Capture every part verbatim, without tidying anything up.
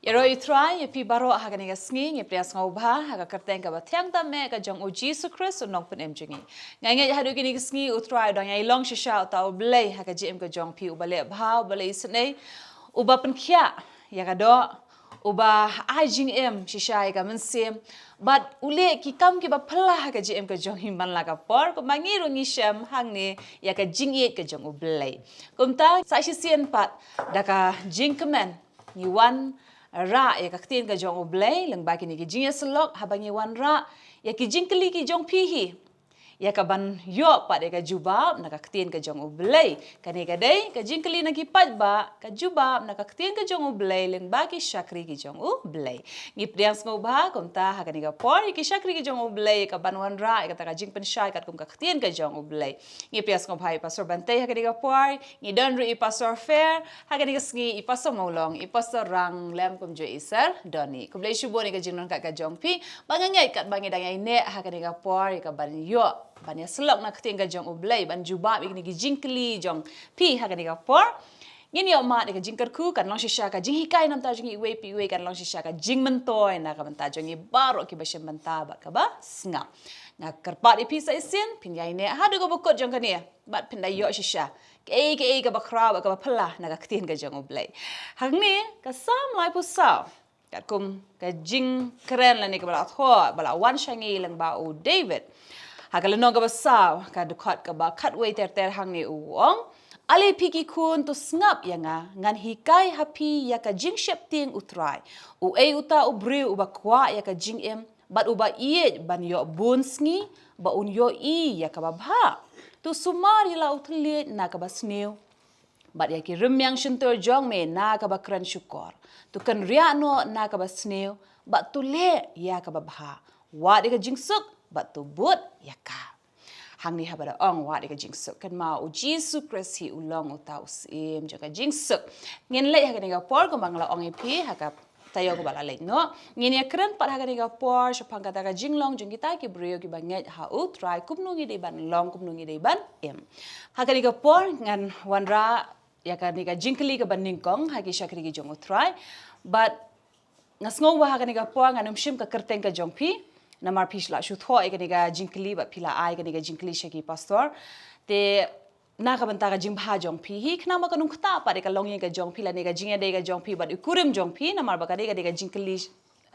Ïaroh ïa u Trai, ïa phi baroh ha kane ka sngi, ngi pdiang sngewbha ha ka kyrteng kaba thiang tam eh ka jong u Jisu Khrist u nongpynim jong ngi. Nga ngeit haduh kine ki sngi u Trai u dang ïai long shisha uta u Blei ha ka jingim ka jong phi, uba leh bha, uba leh isynei, uba pynkhiah ïa ka doh, uba ai jingim shisha ïa ka mynsiem, bad u leh ki kam kiba phylla ha ka jingim ka jong phi man la ka por, kumba ngi ruh ngi shem hangne ïa ka jingïeit ka jong u Blei. Kumta sa shisien pat da ka jingkmen ngi wanrah ïa ka ktien ka jong u Blei lyngba kine ki jingïasyllok, haba ngi wanrah ïa ki jingkylli ki jong phi hi, ïa kaban ïoh pat ïa ka jubab na ka ktien ka jong u Blei. Kane ka dei ka jingkylli na ki paidbah, ka jubab na ka ktien ka jong u Blei lyngba ki shakri ki jong u Blei. Ngi pdiang sngewbha kumta ha kane ka por ïa ki shakri ki jong u Blei ïa kaban wanrah ïa kata ka jingpynshai katkum ka ktien ka jong u Blei. Ngi pdiang sngewbha ïa i Pastor Bantei ha kane ka por, ngi don ruh i Pastor Fair, ha kane ka sngi i Pastor Mawlong, i Pastor Ranglem kumjuh i Sir Donny. Khublei shibun ïa ka jingdon kat ka jong phi, ba nga ngeit katba ngi dang ïaineh ha kane ka por ïa kaban ïoh ban ïasyllok na ka ktien ka jong u Blei, ban jubab ïa kine ki jingkylli jong phi ha kane ka por. Ngin ïoh mad ïa ka jingkyrkhu, kan long shisha ka jinghikai na ka bynta jong ngi iwei pa iwei, kan long shisha ka jingmyntoi na ka bynta jong ngi baroh kiba shem bynta bad kaba sngap. Nga kyrpad ïa phi sa shisien, phin ïaineh haduh kaba kut jong kane, bad phin da ïoh shisha kaei kaei kaba khraw bad kaba phylla na ka ktien ka jong u Blei. Hangne ka Salm laiphew saw, katkum ka jingkren lane kaba la thoh, ba la wan sha ngi lyngba u David. Ha ka lynnong kaba saw, ka dkhot kaba khatwei ter ter, hangne u ong: Ale phi ki khun, to sngap ïa nga, ngan hikai ha phi ïa ka jingsheptieng u Trai. Uei uta u briew uba kwah ïa ka jingim bad uba ïeit ban ïoh bun sngi, ba un ïohi ïa kaba bha? To sumar ïa la u thylliej na kaba sniew, bad ïa ki rmiang shyntur jong me na kaba kren shukor. To kynriah noh na kaba sniew, bad to leh ïa kaba bha. Wad ïa ka jingsuk bad to bud ïa ka. Hangne haba da ong wad ïa ka jingsuk, kynmaw u Jisu Khrist hi u long uta u syiem jong ka jingsuk. Ngin leit ha kane ka por kumba nga la ong ïa phi ha ka taïew kaba la leit noh. Ngin ïakren pat ha kane ka por shaphang kata ka jinglong jong kita ki briew kiba ngeit ha u Trai, kumno ngi dei ban long, kumno ngi dei ban im. Ha kane ka por ngan wanrah ïa kane ka jingkylli kaba nyngkong ha ki shakri ki jong u Trai. Bad nga sngew ba ha kane ka por ngan ym shim ka kyrteng ka jong phi, namar phi la shu thoh ïa kane ka jingkylli bad phi la ai kane ka jingkylli sha ki pastor. Te na ka bynta ka jingbha jong phi hi, khnang ba kan ym ktah pat ïa ka longïing ka jong phi lane ka jingïadei ka jong phi bad u kurim jong phi, namar ba ka dei, ka dei ka jingkylli,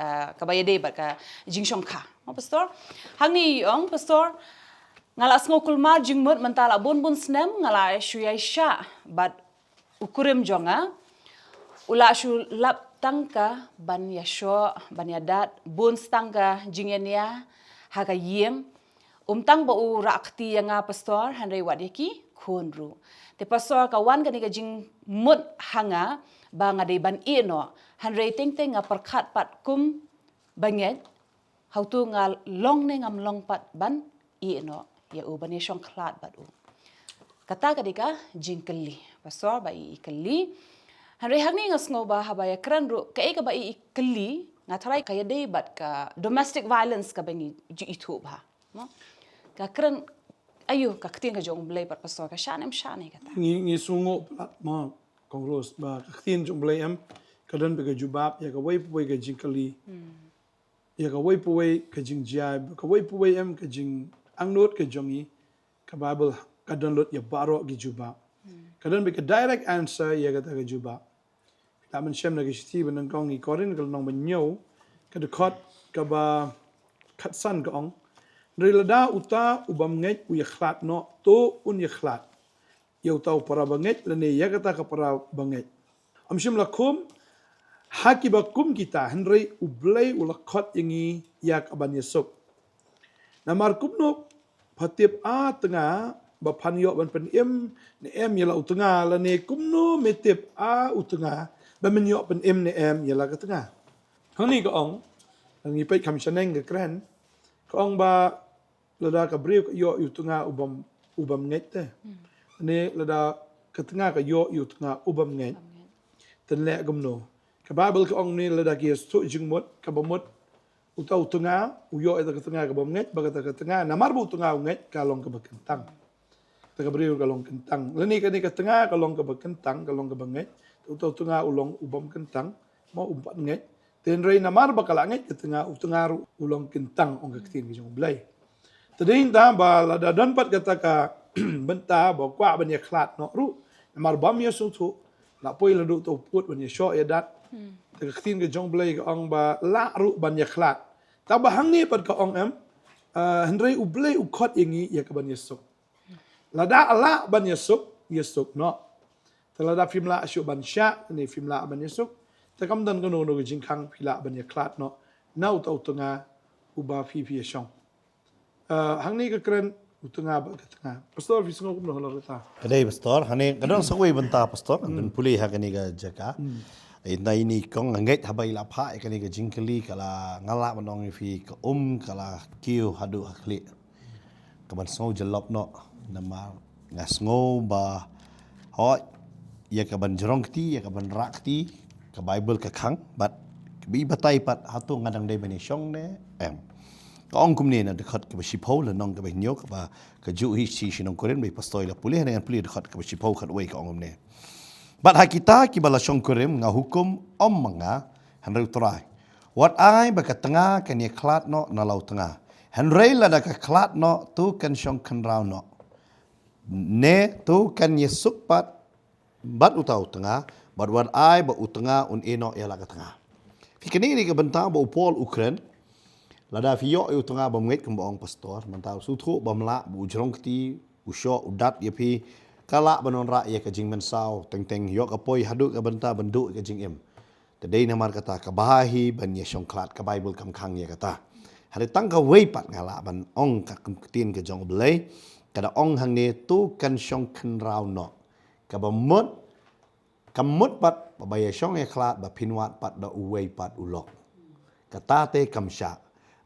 ah, kaba ïadei bad ka jingshongkha. Mo pastor, hangne i ong, pastor, nga la sngew kulmar jingmut mynta la bun bun snem, nga la shu ïaishah bad u kurim jong nga. U la shu lap tang ka ban ïashoh, ban ïadat, bun tang ka jingïania ha ka ïing. Um tang ba u rah kti ïa nga pastor, hynrei wat ïa ki khun ruh. Te pastor, ka wan kane ka jingmut ha nga ba nga dei ban ïeh noh, hynrei teng teng nga pyrkhat pat kum bangeit, hato nga long ne ngam long pat ban ïeh noh ïa u, ban ïashong khlad bad u. Kata ka dei ka jingkylli, pastor, ba i, i kylli. Hynrei hangne nga sngew ba haba ïakren ruh, kaei kaba i, i kylli, nga tharai ka ïadei bad ka domestic violence kaba ngi ju ithuh bha. Mo? Ka kren, aïu ka ktien ka jong u Blei pat pastor, ka shah ne em shah ne kata? Ngi, ngi sngew pat, mo, Kong Rose, ba ka ktien jong u Blei em, ka don bad ka jubab ïa kawei pa kawei ka jingkylli. Hmm. Ïa kawei pa kawei ka jingjia, kawei pa kawei em ka jingangnud ka jong ngi, ka Bible ka don lut ïa baroh ki jubab. Hmm. Ka don bad ka direct answer ïa kata ka jubab. Phi lah ban shem na ka shithi ba nyngkong, i Korinth ka lynnong ba hynñiew, ka dkhot kaba khatsan ka ong: Hynrei lada uta u bym ngeit u ïakhlad noh, to un ïakhlad ïa uta u para bangeit lane ïa kata ka para bangeit. Ym shym la khum ha kiba kum kita, hynrei u Blei u la khot ïa ngi ïa ka ban ïasuk. Namar kumno pha tip, a tnga, ba phan ïoh ban pynim ne em ïa la u tnga, lane kumno me tip, a u tnga, ba men ïoh pynim ne em ïa la ka tnga? Hangne ka ong, ngi peit kham shaneng ka kren, ka ong ba lada ka briew ka ïoh ïa u tnga u bym, u bym ngeit te. Hmm. Ne lada ka tnga ka ïoh ïa u tnga u bym ngeit. Bym ngeit. Te leh kumno? Ka Bible ka ong ne lada ki ïa sngewthuh jingmut, kaba mut uta u tnga u ïoh ïa ka tnga ka bym ngeit, ba kata ka tnga, namar ba u tnga u ngeit, ka long kaba kyntang. Kata ka briew ka long kyntang. Lane kane ka tnga ka long kaba kyntang, ka long kaba ngeit. Uta u tnga u long u bym kyntang. Mo um pat ngeit. Te hynrei namar ba ka la ngeit ka tnga, u tnga ruh u long kyntang ong ka ktien ka jong U Blei. Te dei hynta ba lada don pat kata ka bynta ba u kwah ban ïakhlad noh ruh, namar bym ïasngewthuh, la poi la duh to put ban ïashoh ïadat. Te ka ktien ka jong U Blei ka ong ba lah ruh ban ïakhlad. Te ba hangne pat ka ong em, ah, hynrei U Blei u khot ïa ngi ïa ka ban ïasuk. Lada lah ban ïasuk, ïasuk noh. Te lada phim lah shuh ban shah ne phim lah ban ïasuk, te kam don kano kano ka jingkhang, phi lah ban ïakhlad noh na uta u tnga uba phi phi ïashong. Ah, hangne ka kren u tnga bad ka tnga. Pastor, phi sngew kumno halor kata? Ka dei, Pastor, hangne ka don sa kawei bynta, Pastor, ngan pule ha kane ka jaka. Ynda ine i kong nga ngeit haba i la phah ïa kane ka jingkylli, ka la, nga lah ban ong ïa phi, ka um ka la kiew haduh ha khlieh. Ka ban sngew jyllop noh, namar nga sngew ba, hooid, ïa ka ban jrong kti, ïa ka ban rah kti, ka Baibl ka khang, bad ka ba i batai pat, hato nga dang dei ban ïashong ne em. Ka ong kumne na dkhot kaba shiphew, lynnong kaba hynñiew, kaba ka juh hi shi shnong Korinth, ba i Pastor i la pule, hangne ngan pule dkhot kaba shiphew, khatwei, ka ong kumne: Bad ha kita kiba la shongkurim, nga hukum, ym ma nga, hynrei U Trai. Wat ai ba ka tnga kan ïakhlad noh na la u tnga, hynrei lada ka khlad noh, to kan shong khynraw noh, ne to kan ïasuk pat bad uta u tnga, bad wat ai ba u tnga un ïeh noh ïa la ka tnga. Phi, kane ka dei ka bynta ba u Paul u kren. Lada phi ïoh ïa u tnga bym ngeit, kumba ong Pastor, mynta u sngewthuh bym lah, ba u jrong kti, u shoh, u dat ïa phi, ka lah ban wanrah ïa ka jingmynsaw, teng teng ïoh ka poi haduh ka bynta ban duh ïa ka jingim. Te dei namar kata, kaba hi ban ïashong khlad, ka Baibl kam khang ïa kata. Hynrei tang kawei pat nga lah ban ong, ka ktien ka jong U Blei ka da ong hangne, to kan shong khynraw noh. Kaba mut, kam mut pat ba, ba ïashong ïakhlad ba phin wad pat da uwei pat u lok. Kata te kam shah.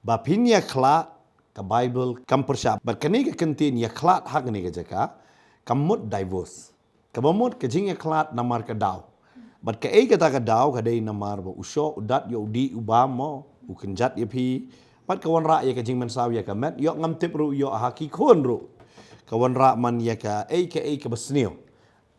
Ba phin ïakhlad, ka Baibl kam pyrshah. Bad kane ka kyntien ïakhlad ha kane ka jaka, kam mut divorce. Kaba mut ka jingïakhlad namar ka daw. Bad kaei kata ka daw? Ka dei namar ba u shoh, u dat ïa u dih u bam, mo, u kynjat ïa phi. Bad ka wanrah ïa ka jingmynsaw ïa ka met, ïoh ngam tip ruh, ïoh ha ki khun ruh. Ka wanrah man ïa kaei kaei kaba sniew.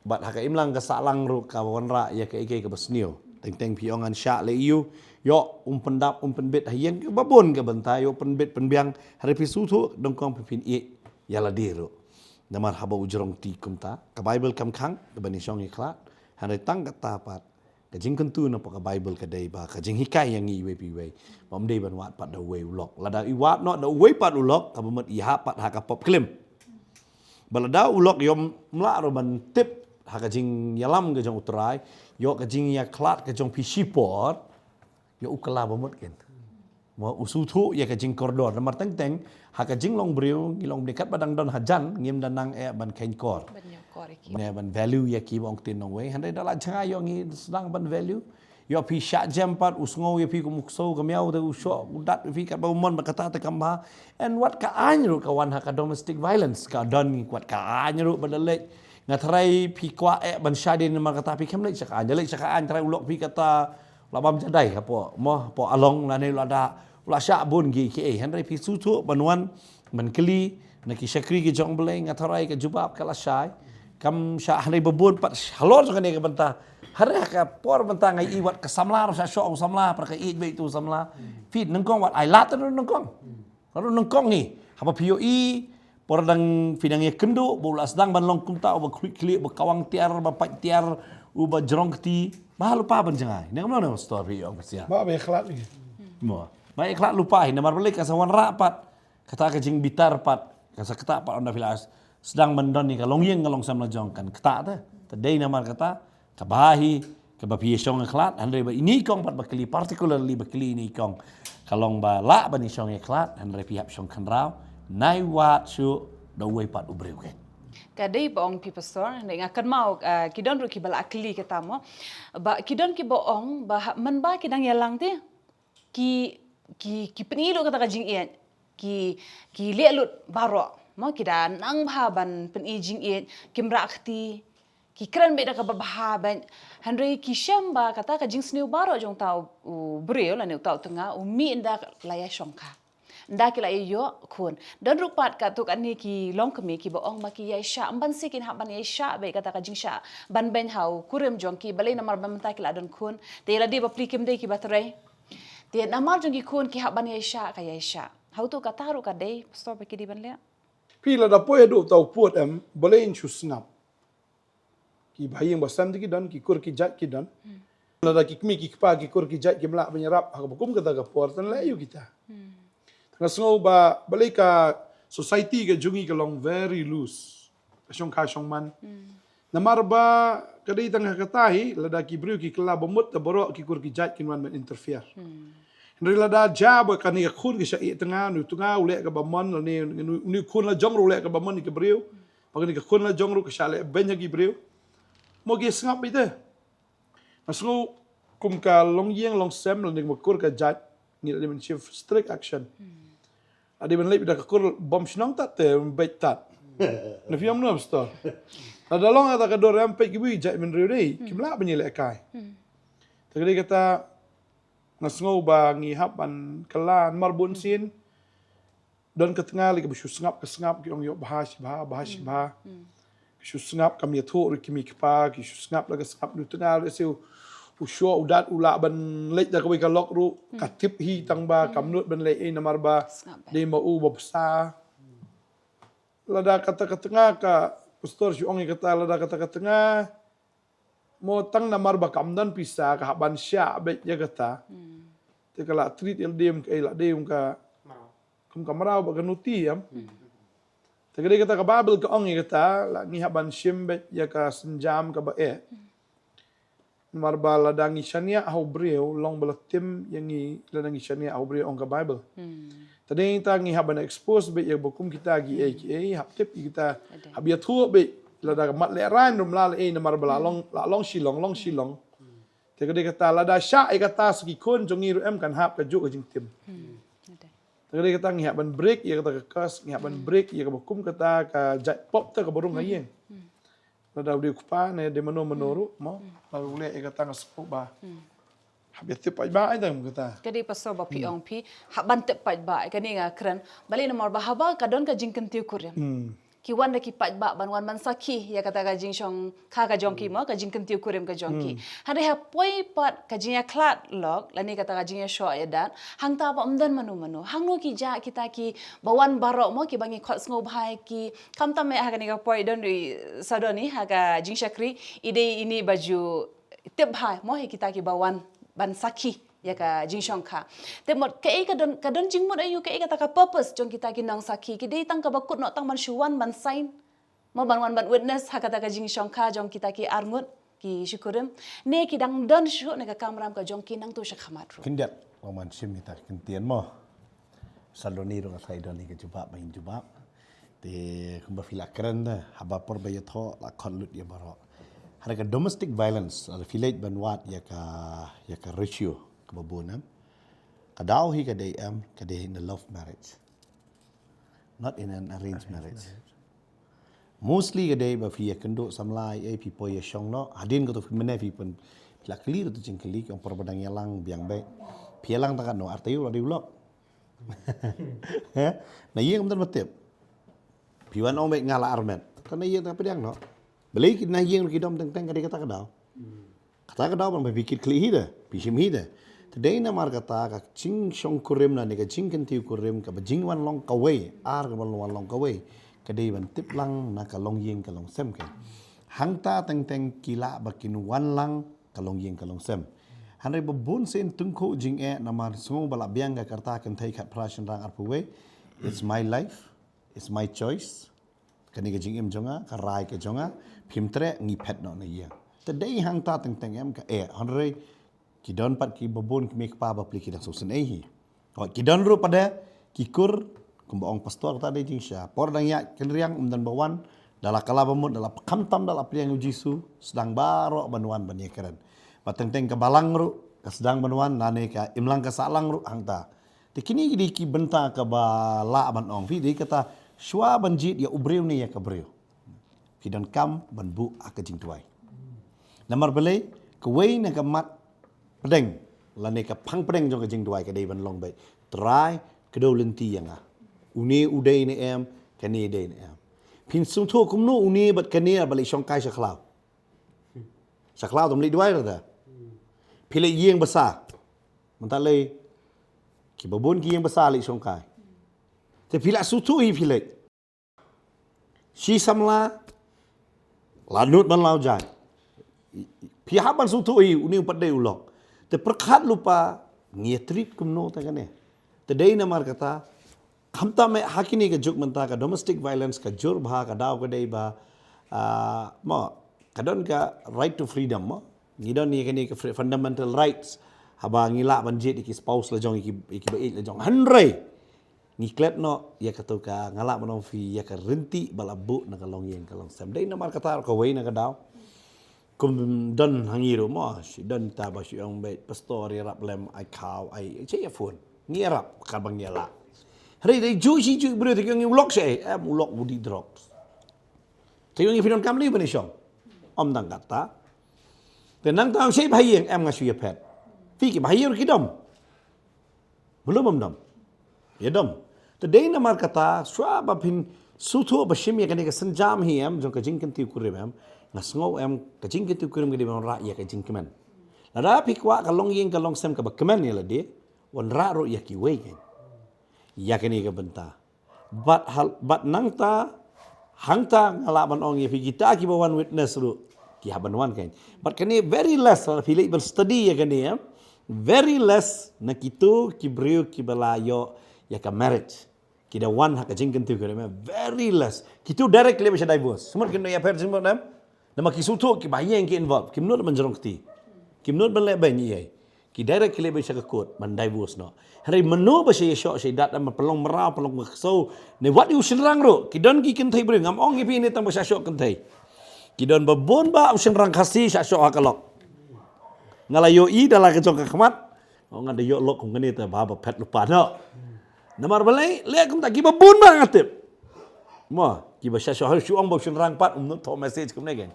Bad ha ka imlang ka sahlang ruh ka wanrah ïa kaei kaei kaba sniew. Teng teng phi ong ngan shah leh aiu, ïoh, um pyndap, um pynbit ha ïing, kaba bun ka bynta, ïoh pynbit pynbiang, hynrei phi sngewthuh, nyngkong phi, phin ïeh ïa lade ruh. Namar haba u jrong kti kumta, ka Baibl kam khang ka ban ïashong ïakhlad, hynrei tang kata pat, ka jingkyntu na pdeng ka Baibl ka dei ba ka jinghikai ïa ngi iwei pa iwei, bym dei ban wad pat da uwei u lok. Lada i wad noh da uwei pat u lok, kaba mut i hap pat ha ka pop klim. Bad lada u lok ym lah ruh ban tip ha ka jingïalam ka jong U Trai, ïoh ka jingïakhlad ka jong phi shipor, ïoh u kylla ba mut kin. Mo, u sngewthuh ïa ka jingkordor. Namar teng teng ha ka jinglong briew, ngi long bniah, katba dang don hajan, ngim da nang eh ban kheiñ kor. Ban ïoh kor ïa ki. Ne ban value ïa ki, ba ong ktien nongwei. Hynrei da la jngai ïoh ngi sdang ban value. Ïoh phi shah jem pat, u sngew ïa phi kum u ksew ka miaw, te u shoh, u dat ïa phi, katba u mon ba kata te kam bha. And wat ka aiñ ruh ka wan ha ka domestic violence, ka don, wat ka aiñ ruh ba da leit. Nga tharai phi kwah eh ban shadien namar kata, phi khlem leit sha ka aiñ, da leit sha ka aiñ, tharai u lok phi kata, la bam jadai hapoh, mo, hapoh along lane la da, la shah bun ki kiei. Hynrei phi sngewthuh ban wan ban kylli na ki shakri ki jong U Blei, nga tharai ka jubab ka la shai. Kam shah, hynrei ba bun pat halor jong kane ka bynta. Hynrei ha ka por mynta nga ïohi wat ka samla ruh shah shoh u samla, para ka ïeit beit u samla. Phi, nyngkong wat ai lad ruh nyngkong. Ruh nyngkong hi. Haba phi ïohi, por dang phi dang ïakynduh ba u la sdang ban long kumta, uba khlieh khlieh, uba kawang tiar, uba pait tiar, uba jrong kti, ba lypa ban jngai. Ne kumno ne, Pastor, phi ïoh, Pastor? Ba, ba ïakhlad hi. Mo. Ba ïakhlad lypa hi, namar balei, ka sa wanrah pat kata ka jingbitar pat, ka sa kata pat ynda phi la sdang ban don ïa ka longïing ka longsem lajong, kan kata te. Te dei namar kata, kaba hi, kaba phi ïashong ïakhlad, hynrei ba ine i kong pat ba kylli, particularly ba kylli ine i kong, ka long ba lah ban ïashong ïakhlad, hynrei phi hap shong khynraw, nai wad shuh da uwei pat u briew, kan. Ka dei ba ong phi, Pastor, hynrei nga kynmaw, ah, ki don ruh kiba la kylli kata, mo. Ba ki don kiba ong ba ha, mynba ki dang ïalang te, ki, ki, ki pyni lut kata ka jingïeit, ki, ki leh lut baroh, mo, ki da nang bha ban pyni jingïeit, kim rah kti, ki kren beit da kaba bha beit, hynrei ki shem ba kata ka jingsniew baroh jong uta u briew lane uta u tnga, u mih ynda la ïashong ka. Nda ki la ïoh khun. Don ruh pat katto katne ki longkmie kiba ong ba ki ïaishah, ym ban shisha kin hap ban ïaishah bad kata ka jingshah ban beiñ ha u kurim jong ki, balei namar ba mynta ki la don khun. Te lada ba pli kim dei kiba trei. Te namar jong ki khun ki hap ban ïaishah ka ïaishah. Hato kata ruh ka dei, pastor, ba ki dei ban leh? Phi, lada poi haduh uta u pud em, balei ngin shu sngap? Ki bahaïing bahasem te ki don, ki kur ki jait ki don. Lada ki kmie ki kpa ki kur ki jait kim lah ban ïarap ha kaba kum kata ka por, te leh aïu kita? Te nga sngew ba balei ka society ka jong ngi ka long very loose, ka shongkha shongman. Namar ba ka dei tang ha kata hi, lada ki briew ki kylla bamut, te baroh ki kur ki jait kin wan ban interfere. Hynrei lada jia ba kane ka khun ka shah ïeh tnga, une u tnga u leh kaba mon, lane une u khun la jong ruh u leh kaba mon ïa ki briew, ba kane ka khun la jong ruh ka shah leh beiñ ha ki briew, mo, ki sngap beit te. Nga sngew kum ka longïing longsem lane kum ka kur ka jait, ngi la dei ban shim strict action. La dei ban leit da ka kur bom shnong tad te beit tad. Na phi ong kumno, pastor? Lada long kata ka dur em, peit kiwei ki jaitbynriew dei kim lah ban ïalehkai. Te ka dei kata nga sngew ba ngi hap ban kylla, namar bunsien don ka tnga lei kaba shu sngap ka sngap, ki ong ïoh bha shi bha, bha shi bha. Ki shu sngap, kam ïathuh ruh ki kmie ki kpa, ki shu sngap la ka sngap, une u tnga lehse u shoh u dat u lah ban leit da kawei ka lok ruh, ka tip hi tang ba kam nud ban leh ei namar ba dei ma u ba bsa. Lada kata ka tnga, ka pastor shu ong ïa kata, lada kata ka tnga, mo, tang namar ba kam don pisa ka hap ban shah beit ïa kata. Te ka la treat ïa lade kum ka, ïa lade kum ka, kum ka mraw bad ka nuti em. Te ka dei kata ka Baibl ka ong ïa kata, la ngi hap ban shim beit ïa ka sienjam kaba eh. Namar ba lada ngi shaniah ha u briew, long ba la tim ïa ngi lada ngi shaniah ha u briew, ong ka Baibl. Te dei ta ngi hap ban expose beit ïa ba kum kita kiei kiei, hap tip ïa kita, hap ïathuh beit, lada ka mat lehraiñ ruh ym lah leh ei namar ba la long, la long shi long, long shi long. Te ka dei kata, lada shah ïa kata sa ki khun jong ngi ruh em, kan hap kajuh ka jingtim. Te ka dei kata ngi hap ban break ïa kata ka curse, ngi hap ban break ïa kaba kum kata ka jait pop te kaba rung ha ïing. Lada u dei u kpa ne dei mano mano ruh, mo, lada u leh ïa kata nga sngew ba hap ïatip paidbah ïa kata. Ka dei, pastor, ba phi ong phi hap ban tip paidbah, kane nga kren. Balei namar ba haba ka don ka jingkyntiew kurim, ki wan da ki paidbah ban wan ban sakhi ïa kata ka jingshongkha ka jong ki, mo, ka jingkyntiew kurim ka jong ki. Hynrei ha poi pat ka jingïakhlad lok lane kata ka jingïashoh ïadat, hangta ba ym don mano mano. Hangno ki jia kita kiba wan baroh, mo, kiba ngi khot sngewbha ïa ki, khamtam eh ha kane ka poi don ri, sa don hi ha ka jingshakri, i dei ine ba ju tip bha, mo, ïa kita kiba wan ban sakhi ïa ka jingshongkha. Te mut kaei ka don, ka don jingmut aïu, kaei kata ka purpose jong kita ki nongsakhi? Ki dei tang kaba kut noh tang ban shu wan ban sign, mo, ban wan ban witness ha kata ka jingshongkha jong kita ki arngut ki shikurim, ne ki dang don shuh na ka kamram ka jong ki nangta sha khmat ruh? Khyndiat, wan ban shim ïa kata ka ktien, mo. Sa don hi ruh nga sa don hi ka jubab ba ngin jubab. Te kumba phi la kren te, haba por ba ïathoh la khot lut ïa baroh. Hynrei ka domestic violence, lada phi leit ban wad ïa ka, ïa ka ratio kaba bun em, ka daw hi ka dei em, ka dei in a love marriage, not in an arranged marriage. Mostly ka dei ba phi ïakynduh samla, eh, phi poi ïashong noh, hadien kato phi mynne phi pyn, phi la kylli ruh tu jingkylli, ki ong por ba dang ïalang biang beit. Phi ïalang tang katno, ar taïew la dei u lok. Na ïing ym don ba tip. Phi wan ong beit nga la armet. Ka na ïing ta pdiang noh. Balei ki na ïing ruh ki dom teng teng, ka dei kata ka daw. Kata ka daw ban ba phi kit khlieh hi te, phi shim hi te. Te dei namar kata ka jingshong kurim lane ka jingkyntiew kurim, kaba jingwan long kawei, ar kaba wan long kawei, ka dei ban tip lang na ka longïing ka longsem ka. Hangta teng teng ki lah ba kin wan lang ka longïing ka longsem. Hynrei ba bun sien tyngkhuh jingeh namar sngew ba la biang ka rta kynthei khatphra shynrang arphew wei. It's my life, it's my choice. Kane ka jingim jong nga, ka rai ka jong nga, phim treh, ngi phet noh na ïing. Te dei hangta teng teng em ka eh, hynrei ki don pat kiba bun kmie kpa ba pli ki dang sngewsynei hi. Ki don ruh pat de ki kur, kumba ong pastor, kata dei jingshisha. Por dang ïaid kynriang, ym don ba wan, da la kylla ba mut, da la khamtam, da la pdiang ïa u Jisu, sdang baroh ban wan ban ïakren. Ba teng teng ka balang ruh ka sdang ban wan, lane ka imlang ka sahlang ruh hangta. Te kine ki dei ki bynta kaba lah ban ong, phi, dei kata shuwa ban jied ïa u briew ne ïa ka briew, phi donkam ban buh ha ka jingduwai. Namar balei? Kawei na ka mat pdeng lane ka phang pdeng jong ka jingduwai ka dei ban long beit: Trai, kdew lynti ïa nga. Une u dei ne em, kane dei ne em. Phin sngewthuh kumno une bad kane ba leit shongkai sha khlaw. Sha khlaw tam leit duwai rta. Phi leit ïing basa. Mynta lei kiba bun ki ïing basa leit shongkai. Te phi la sngewthuh hi phi leit. Shi samla la nud ban law jai. Phi hap ban sngewthuh hi une u pat dei u lok. Te pyrkhat lypa ngi treat kumno te kane. Te dei namar kata khamtam eh ha kine ka juk mynta ka domestic violence ka jur bha ka daw ka dei ba, ah, mo, ka don ka right to freedom mo. Ngi don ïa kane ka fre-, fundamental rights. Haba ngi lah ban jied ïa ki spouse la jong ïa ki, ïa ki ba ïeit la jong. Hynrei ngi klet noh ïa kato ka nga lah ban ong phi ïa ka rynti ba la buh na ka longïing ka longsem. Dei namar kata ka wei na ka daw. Kum don ha ngi ruh mo, shi don ta ba shi ong beit pastor ïarap lem ai khaw ai che ïa phone. Ngi ïarap ka ba ngi ïa lah. Hynrei dei ju shi ju briew te ki ong u lok shi em u lok u dih drugs. Te ki ong phi donkam lei ban ïa shong. Ym tang kata. Te nangta ong shi ba ha ïing em nga shu ïa phet. Phi ki ba ha ïing ki dom. Belum ym dom. Ïa dom. Te dei namar kata shuwa ba phin sngewthuh ba shim ïa kane ka sienjam hi em jong ka jingkyntiew kurim em. Nga sngew em ka jingkyntiew kurim ka dei ban rah ïa ka jingkmen. Lada phi kwah ka longïing ka longsem kaba kmen ïa lade, wanrah ruh ïa kiwei kein. Ïa kane ka bynta. Bad hal, bad nangta hangta nga lah ban ong ïa phi kita kiba wan witness ruh ki hap ban wan kein. Bad kane very less, phi leit ban study ïa kane em. Very less na kito ki briew kiba la ïoh ïa ka marriage. Ki da wan ha ka jingkyntiew kurim em, very less. Kito direct ki leit ba sha divorce. Sumut kin ïa pher jingmut em. Namar ki sngewthuh kiba ha ïing ki involve, kim nud ban jrong kti. Kim nud ban leh beiñ ïa. Ki direct ki leit beit sha ka court ban divorce noh. Hynrei mano ba sha ïashoh sha ïadat, ban pynlong mraw pynlong ksew ne wat ïa u shynrang ruh. Ki don ki kynthei briew, ngam ong ïa phi ne tang ba sha shoh kynthei. Ki don ba bun ba u shynrang Khasi sha shoh ha ka lok. Nga la ïohi da la ka jong ka khmat. Nga da ïoh lok kum kane te ba ba phet lypa noh. Namar balei leh kumta kiba bun ba nga tip. Mo, kiba sha sha shu ong ba u shynrang pat um nud thoh message kumne kein.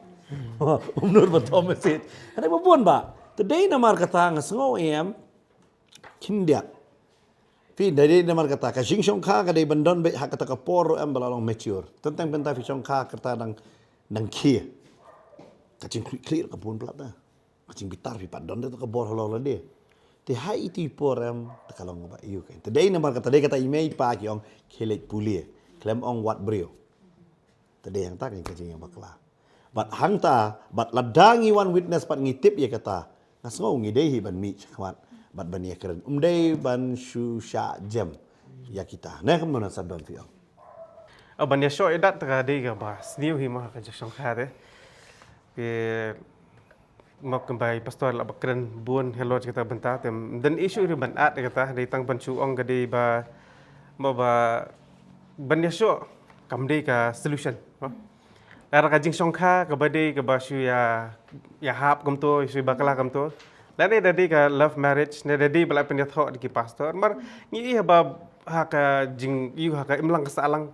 Um nud ba thoh message. Hynrei ba bun ba. Te dei namar kata nga sngew em. Khyndiat. Phi dei dei namar kata ka jingshongkha ka dei ban don beit ha kata ka por ruh em ba la long mature. Teng teng pynta phi shongkha kata dang dang khie. Ka jingkhlieh khlieh ka bun palat da. Ka jingbitar phi pat don da ka bor halor lade. Te ha iti por em te ka long ba ïu kein. Te dei namar kata dei kata i mei i pa ki ong khie leit pule. Khlem ong wat briew. Te dei hangta kein ka jingïabakla. Bad hangta bad lada ngi wan witness pat ngi tip ïa kata. Nga sngew ngi dei hi ban mih shakhmat bad ban ïakren. Um dei ban shu shah jem ïa kita. Ne kumno na sa don phi ong. Oh, ban ïashoh ïadat te ka dei kaba sniew hi mo ka jingshongkha te. Ki mo kumba i pastor la ba kren bun halor kata bynta te. Ym don issue ri ban at kata dei tang ban shu ong ka dei ba mo ba ban ïashoh kam dei ka solution mo. Lada ka jingshongkha kaba dei kaba shu ïa, ïahap kumto, shu bakla kumto. Lada dei da dei ka love marriage, ne da dei ba la pynïathoh da ki pastor. Mar ngi ïa ba ha ka jing ïa ha ka imlang ka sahlang.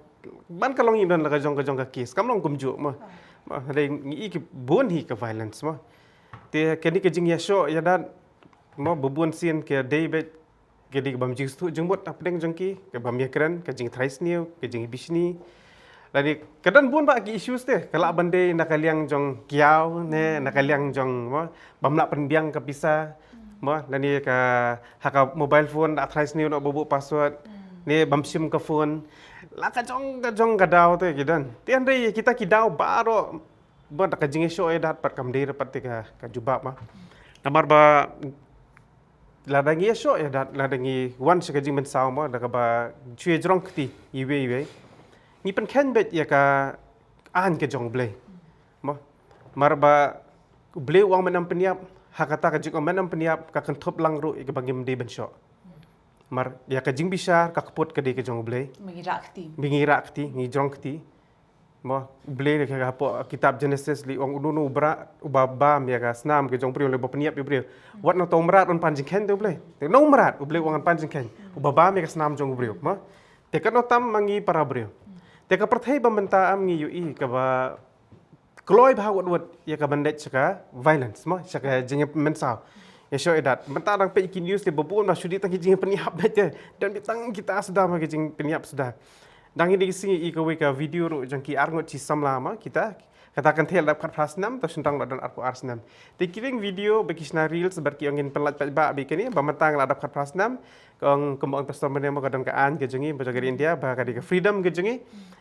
Ban ka long ïa don la ka jong ka jong ka case. Kam long kumjuh mo. Mo, dei ngi ïa ki bun hi ka violence mo. Te kane ka jingïashoh ïadat mo ba bun sien ka dei beit ka dei ka bym jingsngewthuh jingmut hapdeng jong ki, ka bym ïakren, ka jingtrai sniew, ka jingbishni. Lane ka don bun ba ki issues te, ka lah ban dei na ka liang jong kiaw ne na ka liang jong mo, bym lah pynbiang ka pisa. Mo, lane ka ha ka mobile phone da trai sniew noh ba buh password. Ne bym shim ka phone. La ka jong ka jong ka daw te ki don. Te hynrei kita ki daw baroh ba da ka jingïashoh ïadat pat kam dei pat te ka, ka jubab ma. Namar ba lada ngi ïashoh ïadat, lada ngi wan sha ka jingmynsaw ma, da kaba shu ïa jrong kti iwei iwei. Ngi pynkheiñ beit ïa ka aiñ ka jong U Blei. Ma, mar ba U Blei u ong men ym pynïap, ha kata ka jingong men ym pynïap ka kynthup lang ruh ïa kaba ngim dei ban shoh. Mar ïa ka jingbishar ka kput ka dei ka jong U Blei. Ngi rah kti. Ngi rah kti, ngi jrong kti. Mo, U Blei ne ka hapoh kitab Genesis lei ong uno uno u mrad uba bam ïa ka snam ka jong u briew lei ba pynïap ïa u briew. Wat na uto u mrad un pan jingkheiñ te U Blei. Te uno u mrad U Blei u ong un pan jingkheiñ. Uba bam ïa ka snam jong u briew. Mo. Te katno tam ma ngi para briew. Te ka pyrthei ba mynta ym ngi ïohi kaba kloi bha wat wat ïa ka ban leit sha ka violence mo, sha ka jingmynsaw. Ïa shoh ïa dat. Mynta dang peit ki news te ba bun ba shu dei tang ki jingpynïap beit te. Dang dei tang kita suda ma ki jingpynïap suda. Dang ïa dei ki sngi i kawei ka video ruh jong ki arngut shi samla ma kita. Kata kan thel dap khatphra snem, ta shynrang la don arphew ar snem. Te ki ring video ba ki shna reels bad ki ong ngin pynlait paidbah ba kane ba mynta nga la dap khatphra snem. Ka ong kumba ong pastor mynne ma ka don ka aiñ ka jong ngi ba jong ka India ba ka dei ka freedom ka jong ngi.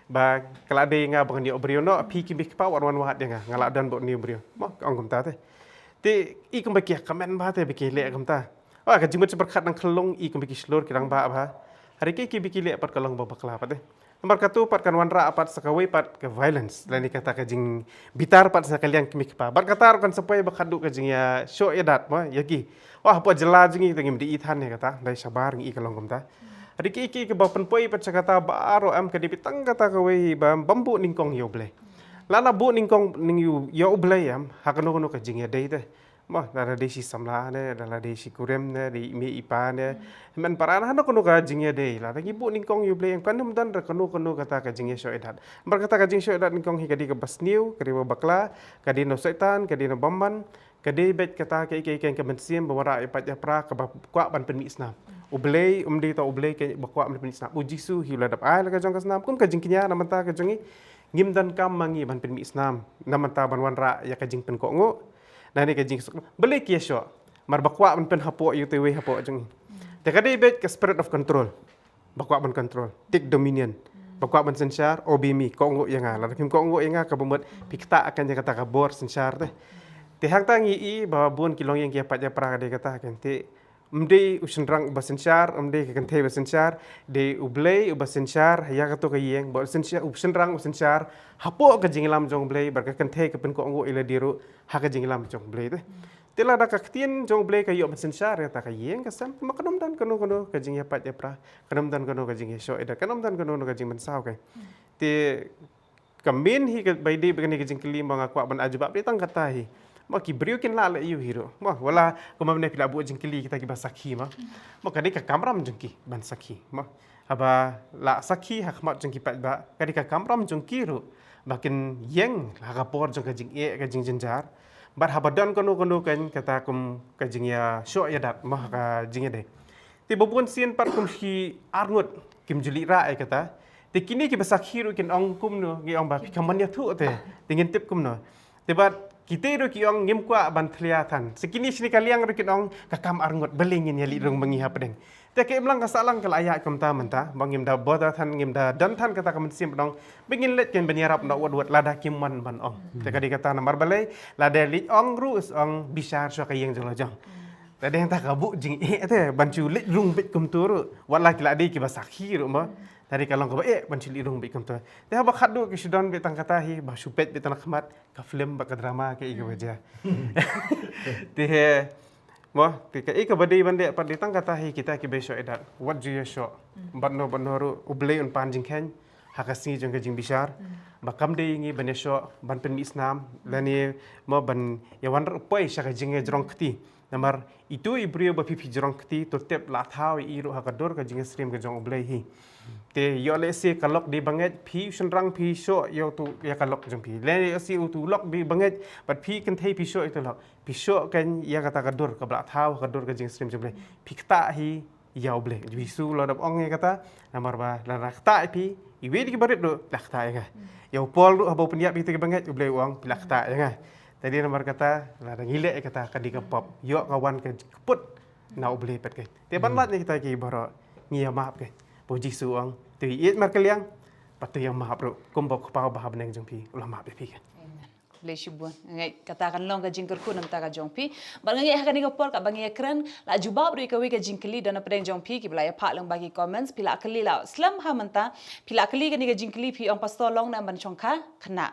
Ba ka la dei nga ba ngan ïoh briew noh, phi ki mih kpa wan wan wad ïa nga, nga la don ba ngi briew. Mo ka ong kumta te. Te i kumba ki comment ba te ba ki leh kumta. Wa ka jingmut shi pyrkhat nang khlong i kumba ki shlur ki dang ba ba. Hari ki ki ba ki leh pat ka long ba bakla pat te. Namar katu pat kan wanrah pat sa kawei pat ka violence. Lane kata ka jingbitar pat sa ka liang ki mih kpa. Bad kata ruh kan sa poi ba khadduh ka jingïashoh ïa dat ma ïa ki. Wa hapoh jylla jong ngi te ngim dei i than ïa kata. Dei shabar ngi i ka long kumta. Hari ki ki ki ba pynpoi pat sha kata baroh em ka dei beit tang kata kawei ba bym buh nyngkong ïa U Blei. Lada buh nyngkong ning ïa U Blei em ha kano kano ka jingïadei te. Mo, lada dei shi samla ne, lada dei shi kurim ne, dei i mei i pa ne. Hynmen para ne, ha kano kano ka jingïadei. Lada ngi buh nyngkong ïa U Blei em, kan ym don re kano kano kata ka jingïashoh ïa dat. Namar kata ka jingïashoh ïa dat nyngkong hi ka dei kaba sniew, ka dei ba bakla, ka dei na u Soitan, ka dei na bymman, ka dei beit kata ka ïa ka ïa ka mynsiem ba wanrah ïa pait ïa pra kaba kwah ban pynmih snam. U Blei um dei tang U Blei kaba kwah ban pynmih snam. U Jisu hi u la dep ai la ka jong ka snam kum ka jingkñia na bynta ka jong ngi. Ngim donkam ma ngi ban pynmih snam na bynta ban wanrah ïa ka jingpynkohnguh. Lane ka jingsuk balei ki ïashoh. Mar ba kwah ban pynhapoh ïa uta uwei hapoh jong ngi. Te ka dei beit ka spirit of control. Ba kwah ban control, take dominion. Ba kwah ban synshar, obey me, kohnguh ïa nga. Lada phim kohnguh ïa nga kaba mut phi ktah kan ïa kata ka bor synshar te. Te hangta ngi i ba bun ki longïing ki ïa pait ïa pra ka dei kata kan te. Ym dei u shynrang uba synshar, ym dei ka kynthei ba synshar, dei U Blei uba synshar ïa kato ka ïing, ba u synshar, u shynrang u synshar hapoh ka jingïalam jong U Blei, bad ka kynthei ka pynkohnguh ïa lade ruh ha ka jingïalam jong U Blei te. Te lada ka ktien jong U Blei ka ïoh ban synshar ïa kata ka ïing ka sem, ma kan ym don kano kano ka jingïapait ïapra, kan ym don kano ka jingïashoh ïa dat, kan ym don kano kano ka jingmynsaw ka. Te ka main hi ka ba dei ba kane ka jingkylli ma nga kwah ban ai jubab dei tang kata hi. Ma ki briew kin lah leh ïa u hi ruh. Ma wala kumba mynne phi la buh jingkylli kita kiba sakhi ma. Ma ka dei ka kamram jong ki ban sakhi ma. Haba la sakhi ha khmat jong ki paidbah ka dei ka kamram jong ki ruh ba kin ïeng ha ka por jong ka jingeh ka jingjynjar. Bad haba don kano kano kan kata kum ka jingïashoh ïa dat ma ka jingïadei. Te ba bun sien pat kum ki arngut kim ju leit rah ïa kata. Te kine kiba sakhi ruh kin ong kumno, ngi ong ba phi kam ban ïathuh te, te ngin tip kumno. Te bad kita ruh ki ong ngim kwah ban thlia than. Sa kine shini ka liang ruh kin ong ka kam arngut balei ngin ïaleit rung ma ngi hapdeng. Te ka imlang ka sahlang ka la ïaid kumta mynta ba ngim da bother than, ngim da don than kata ka mynsiem ba ong ba ngin leit kan ban ïarap noh wat wat lada kim wan ban ong. Te ka dei kata namar balei lada leit ong ruh ong bishar shuwa ka ïing jong la jong. Te dei hangta ka buh jingeh te ban shu leit rung beit kumta ruh. Wat la ki la dei kiba sakhi ruh mo. Te dei ka long kaba eh ban shu leit rung beit kumta. Te haba khadduh ki shu don beit tang kata hi ba shu peit beit tang khmat ka film bad ka drama ka ïa kaba jia. Te he mo te ka ïa kaba dei ban dei pat dei tang kata hi kita kiba ïashoh ïa dat. Wat ju ïashoh. Bad no bad no ruh U Blei un pan jingkheiñ ha ka sngi jong ka jingbishar. Ba kam dei ngi ban ïashoh ban pynmih snam lane mo ban ïawan ruh poi sha ka jingïajrong kti. Namar itu i briew ba phi phi jrong kti to tip la thaw i ruh ha ka dur ka jingïasyriem ka jong U Blei hi. Te ïoh lehse ka lok dei bangeit phi u shynrang phi shoh ïa utu ïa ka lok jong phi. Lehse utu lok dei bangeit bad phi kynthei phi shoh ïa utu lok. Phi shoh kan ïa kata ka dur kaba la thaw ha ka dur ka jingïasyriem jong U Blei. Phi ktah hi ïa U Blei. Jisu la dap ong ïa kata namar ba la ktah ïa phi iwei de kiba rit ruh la ktah ïa nga. Ïa u Paul ruh haba u pynïap ïa kita kiba ngeit U Blei u ong phi la ktah ïa nga. Te dei namar kata lada ngi leh ïa kata ka dei ka pop ïoh ka wan ka kput na U Blei pat ka. Te ban lait na kita ki baroh ngi ïa map ka. Ba u Jisu u ong to ïeit markylliang bad to ïa map ruh kumba u Kpa uba ha bneng jong phi u la map ïa phi ka. Khublei shibun. Nga ngeit kata kan long ka jingkyrkhu na bynta ka jong phi. Bad nga ngeit ha kane ka por kaba ngi ïa kren la jubab ruh ïa kawei ka jingkylli da na pdeng jong phi kiba la ïa phah lyngba ki comments phi la kylli la slem ha mynta phi la kylli kane ka jingkylli phi ong pastor long ne em ban shongkha khynnah.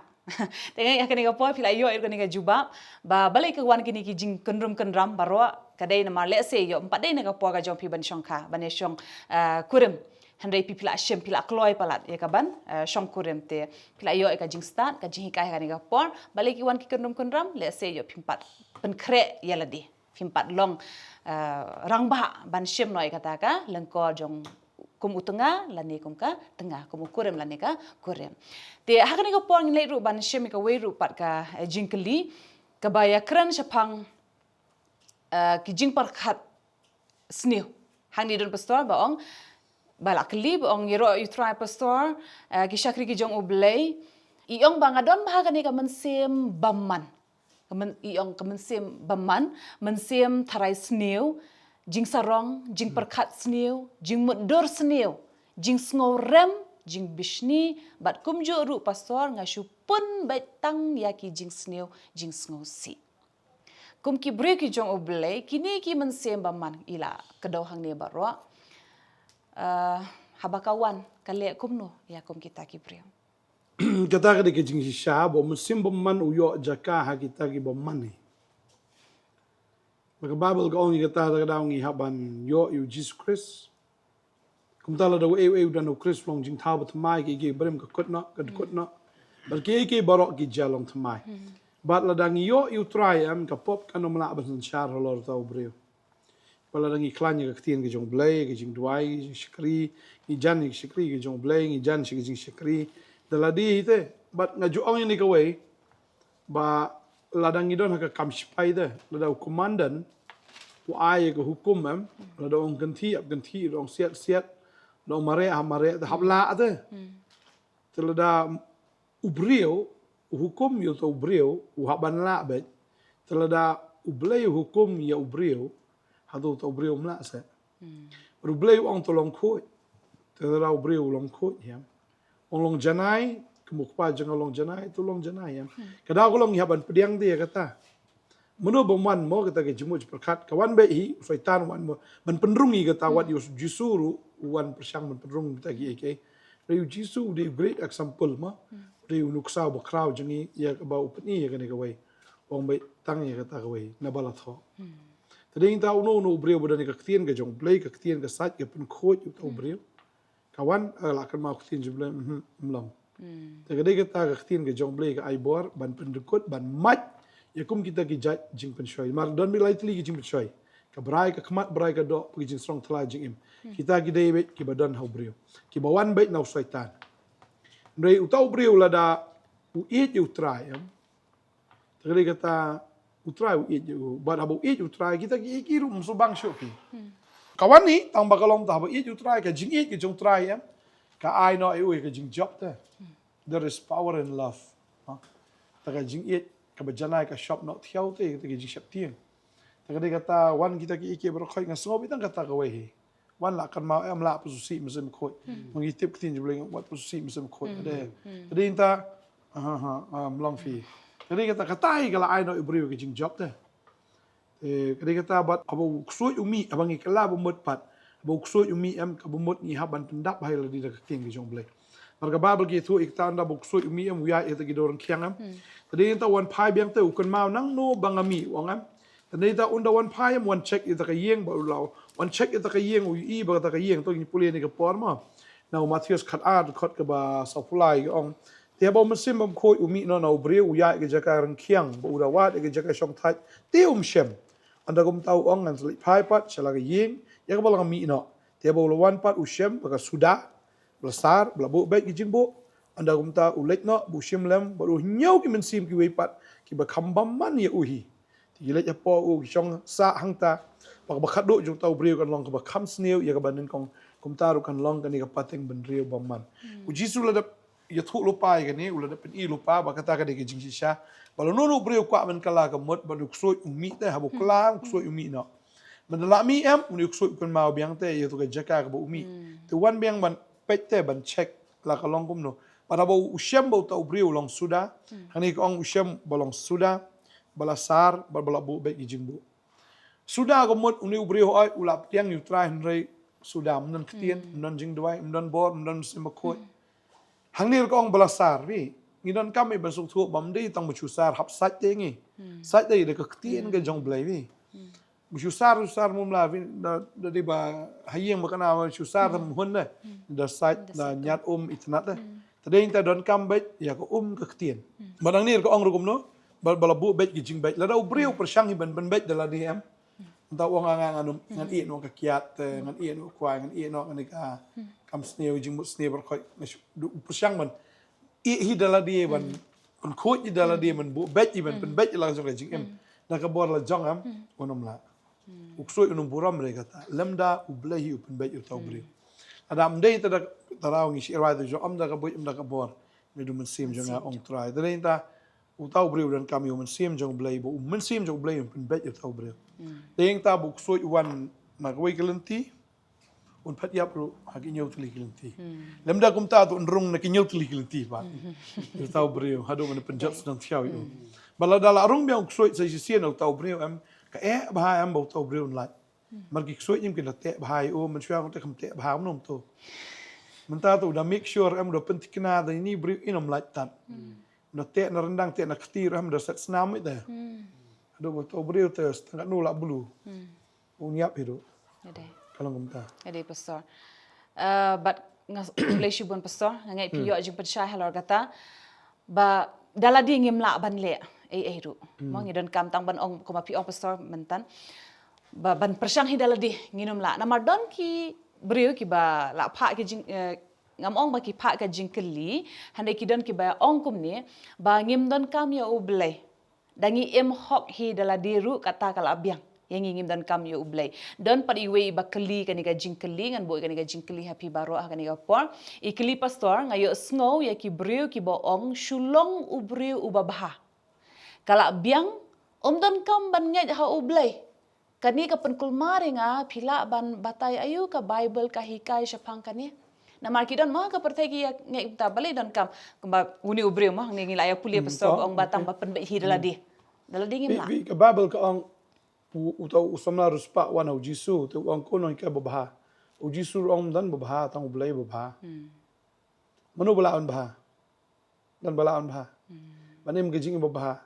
Te nga ngeit ha kane ka por phi la ïoh ïa kane ka jubab ba balei ka wan kine ki jingkynrum kynram baroh ka dei namar lehse ïoh ym pat dei na ka por ka jong phi ban shongkha ban ïa shong ah, kurim. Hynrei phi phi la shim phi la kloi palat ïa ka ban eh, shong kurim te phi la ïoh ïa ka jingstad ka jinghikai ha kane ka por balei ki wan ki kynrum kynram lehse ïoh phim pat pynkhreh ïa lade phim pat long eh, rangbah ban shim noh ïa kata ka lyngkor jong kum u tnga lane kum ka tnga kum u kurim lane ka kurim. Te ha kane ka por ngin leit ruh ban shim ïa kawei ruh pat ka eh, jingkylli kaba ïa kren shaphang Eh, ki jingpyrkhat sniew. Hangne don pastor ba ong, ba la kylli ba ong, ïaroh ïa u Trai pastor, eh, ki shakri ki jong U Blei. I ong ba nga don bha kane ka mynsiem bymman. Ka myn-, i ong ka mynsiem bymman, mynsiem tharai sniew, jingsarong, jingpyrkhat sniew, jingmutdur sniew, jingsngewrem, jingbishni, bad kumjuh ruh pastor nga shu pun beit tang ïa ki jingsniew, jingsngewsih. Kum ki briew ki jong U Blei, kine ki mynsiem bymman i la kdew hangne baroh. Eh, haba ka wan, ka leh kumno ïa kum kita ki briew. Kata ka dei ka jingshisha, ba u mynsiem bymman u ïoh jaka ha kita ki bymman hi. Ba ka Baibl ka ong ïa kata, kata ka dei ong ïa ban ïoh ïa u Jisu Khrist. Kumta lada uei uei u don ha u Khrist long jingthaw bathymmai, kiei kiei barim ka kut noh, ka kut noh. Bad kiei kiei baroh ki jia long thymmai. Bad lada ngi ïoh ïa u Trai em, ka pop kan ym lah ban synshar halor uta u briew. Bad lada ngi khlaiñ ïa ka ktien ka jong U Blei, ka jingduwai, ka jingshakri, ngi jan ïa ka shakri ka jong U Blei, ngi jan sha ka jingshakri da lade hi te. Bad nga ju ong ïa kane kawei, ba lada ngi don ha ka kam shipai te, lada u komandan u ai ïa ka hukum em, lada u ong kynthih, ap kynthih, lada u ong siat, siat, lada u ong mareh, ha mareh, te hap lah te. Te lada u briew u hukum ïa uta u briew, u hap ban lah beit. Te lada U Blei u hukum ïa u briew, hato uta u briew um lah seh? Bad U Blei u ong to long khuid. Te lada u briew u long khuid, ïa, ong long janai, kum u kpa jong nga u long janai, to long janai, ïa. Ka daw ka long ngi hap ban pdiang te ïa kata. Mano ba wan mo kata ka jingmut jingpyrkhat, ka wan beit hi, u Soitan wan mo ban pynrung ïa kata, wat ïa u Jisu ruh u wan pyrshang ban pynrung kita kiei kiei. Hynrei u Jisu u dei u great example mo. U dei u nuksa uba khraw jong ngi, ïa kaba u pyni ïa kane kawei. Ong beit tang ïa kata kawei, naba la thoh. Te dei nangta uno uno u briew ba don ïa ka ktien ka jong U Blei, ka ktien ka sait, ka pynkhuid ïa uta u briew. Ka wan, eh, la kynmaw ktien jong U Blei, mhm, ym long. Te ka dei kata ka ktien ka jong U Blei ka ai bor ban pyndykut, ban mait ïa kum kita ki jait jingpynshoi. Namar don beit lai tylli ki jingpynshoi. Ka brai ka khmat, brai ka doh, bad ki jingsarong thala jingim. Kita ki dei beit kiba don ha u briew, kiba wan beit na u Soitan. Hynrei uta u briew lada u ïeit ïa u Trai, em, te ka dei kata u Trai u ïeit ïa u. Bad haba u ïeit u Trai, kita kiei kiei ruh ym shu bang shuh ki. Ka wan hi tang ba ka long ta haba ïeit u Trai, ka jingïeit ka jong u Trai, em, ka ai noh ïa u ïa ka jingjop te. There is power in love. Ha? Ta ka jingïeit kaba janai ka shop noh thiaw te, te ka jingsheptieng. Te ka dei kata wan kita kiei kiei baroh khoit, nga sngew beit tang kata kawei hi. Wan la kynmaw em, la pynsngewsih mynsiem khuid. Ma ngi tip ktien jong U Blei, wat pynsngewsih mynsiem khuid. Te dei nangta, ha, ha, ha, ym long phi. Te dei kata, kata hi ka la ai noh ïa u briew ka jingjop te. Eh, ka dei kata bad haba u ksuid u mih, haba ngi kylla ba mut pat. Haba u ksuid u mih em, kaba mut ngi hap ban pyndap ha ïa lade da ka ktien ka jong U Blei. Namar ka Baibl ka ïathuh ïa kata, ynda ba u ksuid u mih em, u ïaid ïa kita ki dewryngkhiang em. Te dei nangta u wan phai biang te, u kynmaw nangno ba nga mih, u ong em. Te dei nangta ynda u wan phai em, u wan check ïa kata ka ïing ba u la, u wan check ïa kata ka ïing, u ïohi ba kata ka ïing, to ngin pule ïa kane ka por mo. Na u Mathaios khatar, dkhot kaba sawphew lai ka ong. Te haba u Mynsiem Bakhuid u mih noh na u briew, u ïaid ïa ka jaka ryngkhiang, bad u da wad ïa ka jaka shongthait, te um shem. Ynda kumta u ong, ngan sa leit phai pat sha la ka ïing ïa kaba la nga mih noh. Te haba u la wan pat u shem ba ka suda, ba la sar, ba la buh beit ki jingbuh. Ynda kumta u leit noh, ba u shim lem, bad u hynñiew ki mynsiem kiwei pat kiba kham bymman ïa u hi. Te ki leit hapoh u, ki shong sah hangta. Bad kaba khatduh jong uta u briew kan long kaba kham sniew ïa kaba nyngkong. Kumta ruh kan long kane ka pateng bynriew bymman. U Jisu u la dep ïathuh lypa ïa kane, u la dep pyni lypa ba kata ka dei ka jingshisha. Ba lano lano u briew u kwah ban kylla ka mut, bad u ksuid u mih te, haba u kylla u ksuid u mih noh. Mynta la mih em, une u ksuid u kynmaw biang te ïa katu ka jaka kaba u mih. Te u wan biang ban peit te, ban check la ka long kumno. Bad haba u shem ba uta u briew u long suda. Hangne ka ong u shem ba long suda, ba la sar, bad ba la buh beit ki jingbuh. Suda ka mut une u briew hooid u la pdiang ïa u Trai, hynrei suda, ym don ktien, ym don jingduwai, ym don bor, ym don Mynsiem Bakhuid. Hangne ruh ka ong ba la sar, phi. Ngi donkam hi ban sngewthuh ba ym dei tang ba shu sar hap sait te ngi. Sait te da ka ktien ka jong U Blei, phi. Ba shu sar, shu sar mum la, phi, da, da dei ba ha ïing ba kane ba shu sar te ym hun de. Da sait, da ñiad um itynnat de. Te dei nangta donkam beit ïa ka um ka ktien. Bad nangne ruh ka ong ruh kumno, ba, ba la buh beit ki jingbeit. Lada u briew u pyrshang hi ban, ban beit da lade em. Nangta u ong nga, nga, ngan ïeh noh ka kiad, eh, ngan ïeh noh kwai, ngan ïeh noh kane ka, kam sniew, jingmut sniew baroh khoit. Nga shu, u pyrshang ban ïeh hi da lade ban, ban khuid hi da lade ban buh beit hi ban, ban beit hi la ka jong ka jingim. Na ka bor la jong em, un ym lah. U ksuid un ym burom re kata. Lymda U Blei hi u pynbeit ïa uta u briew. Lada ym dei te da, te da ngi shu ïa rwai te jong, ym da ka buit, ym da ka bor. Ngi da u mynsiem jong nga, ong Trai. Te dei ta uta u briew u donkam ïa u mynsiem jong U Blei, ba u mynsiem jong U Blei un pynbeit ïa uta u briew. Te ïa kata ba u ksuid u wan na kawei ka lynti, un phet ïap ruh ha ki hynñiew tylli ki lynti. Lymda kumta te un rung na ki hynñiew tylli ki lynti pat. Ïa uta u briew, haduh ban pynjot sdang thiaw ïa u. Bad lada la rung biang u ksuid sa shisien na uta u briew em, ka eh bha em ba uta u briew un lait. Namar ki ksuid ym kin da teh bha ïa u, mynshuwa te kam teh bha, um nym to. Mynta te u da make sure em, u da pynthikna da ini briew in ym lait tad. U da teh na ryndang, teh na kti ruh em, u da set snam ïa te. Haduh ba uta u briew te sdang katno la blue. Un ïap hi ruh. Ade. Ka long kumta. Ade, Pastor. Eh, bad nga, khublei shibun, Pastor. Nga ngeit phi ïoh jingpynshai halor kata. Ba da lade ngim lah ban leh ei ei ruh. Mo, ngi donkam tang ban ong, kumba phi ong, Pastor, mynta. Ba ban pyrshang hi da lade ngin ym lah. Namar don ki briew kiba la phah ki jing, eh, ngam ong ba ki phah ka jingkylli, hynrei ki don kiba ong kumne, ba ngim donkam ïa U Blei. Da ngi im hok hi da lade ruh, kata ka la biang. Ïa ngi ngim donkam ïa U Blei. Don pat iwei iba kylli kane ka jingkylli, ngan buh ïa kane ka jingkylli ha phi baroh ha kane ka por. I kylli, Pastor, nga ïohsngew ïa ki briew kiba ong shu long u briew uba bha. Ka la biang, um donkam ban ngeit ha U Blei. Kane ka pynkulmar ïa nga, phi lah ban batai aïu ka Baibl ka hikai shaphang kane. Namar ki don mo ha ka pyrthei ki ïa ngeit kumta, balei donkam, kumba une u briew mo, hangne ngi la ïa pule, Pastor, ba ong ba tang ba pynbeit hi da lade. Da lade ngim lah. Phi, phi, ka Baibl ka ong, u, uta u samla riewspah u wan ha u Jisu, te u ong, ko nonghikai babha. U Jisu u ong, ym don babha, tang U Blei babha. Mano ba lah ban bha? Don ba lah ban bha? Ban im ka jingim babha.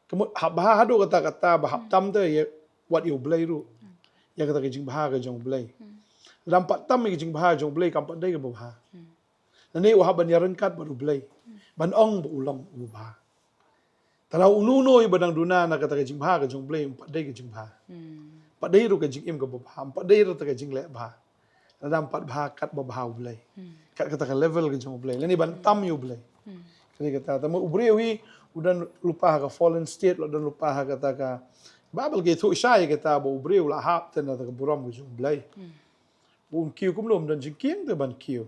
Ka mut hap bha haduh katta katta ba hap tam te ïa wat ïa U Blei ruh. Ïa kata ka jingbha ka jong U Blei. Lada ym pat tam ïa ka jingbha jong U Blei, kam pat dei kaba bha. Lane u hap ban ïaryngkat bad U Blei. Ban ong ba u long uba bha. Te lada uno uno uba dang duna na kata ka jingbha ka jong U Blei, ym pat dei ka jingbha. Ym pat dei ruh ka jingim kaba bha, ym pat dei ruh kata ka jingleh bha. Lada ym pat bha kat ba bha U Blei. Kat kata ka level ka jong U Blei. Lane ban tam ïa U Blei. Ka dei kata, te mo u briew hi u don lypa ha ka fallen state, u don lypa ha kata ka, Baibl ka ïathuh shai kata ba u briew u la hap te na kata ka burom ka jong U Blei. Ba un kiew kumno, ym don jingkieng te ban kiew.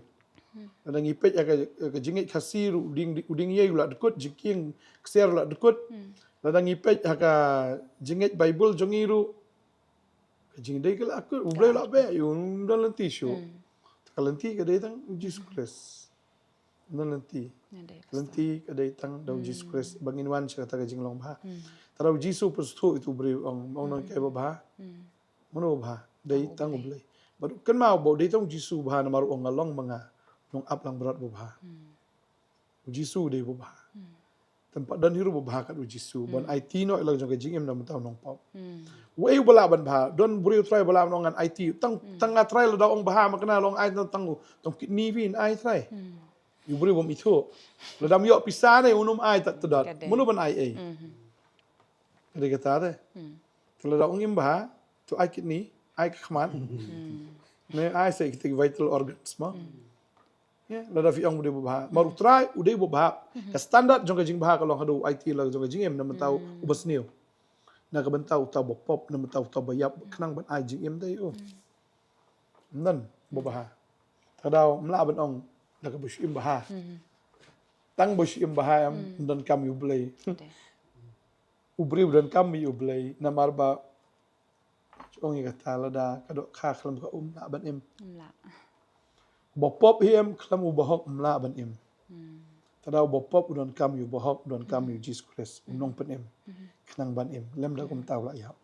Lada ngi peit ha ka, ka jingngeit Khasi ruh, u dieng, u dieng ïa u la dkut, jingkieng ksiar u la dkut. Lada ngi peit ha ka jingngeit Baibl jong ngi ruh, ka jingdei ka la kut, U Blei u la beh, ym don lynti shuh. Te ka lynti ka dei tang U Jisu Khrist. Ym don lynti. Lynti ka dei tang da U Jisu Khrist ba ngin wan sha kata ka jinglong bha. Te lada U Jisu u pynsngewthuh ïa utu u briew, ong, ong nonghikai babha. Mano babha? Dei tang U Blei. Bad kynmaw ba u dei tang U Jisu babha namar u ong, nga long ma nga nongap langbrot babha. U Jisu u dei babha. Te ym pat don hi ruh babha kat U Jisu ban aiti noh ïa la ka jong ka jingim na bynta u nongpop. Uei uba lah ban bha? Don briew trai ba lah ban ong ngan aiti. Tang, tang nga trai lada ong bha ma kane long ai tang, tang u tang kidney phin ai trai. U briew bym ithuh. Lada ym ïoh pisa ne un ym ai tad tad. Mano ban ai ei? Ka dei kata te. Te lada ong im bha, to ai kidney, ai ka khmat. Ne ai sa kita ki vital organs mo. Lada phi ong u dei babha. Namar u Trai u dei babha. Ka standard jong ka jingbha ka long haduh u aiti la jong ka jingim na bynta uba sniew. Na ka bynta uta uba pop, na bynta uta uba ïap, khnang ban ai jingim te ïa u. Ym don babha. Te lada ym lah ban ong da kaba shu im bha. Tang ba shu im bha em, ym donkam ïa U Blei. U briew u donkam ïa U Blei namar ba ong ïa kata, lada ka dohkha khlem ka um, lah ban im? Ym lah. Uba pop hi em khlem uba hok, ym lah ban im. Te lada uba pop u donkam ïa uba hok, u donkam ïa U Jisu Khrist, u nongpynim. Khnang ban im, lymda kumta u la ïap.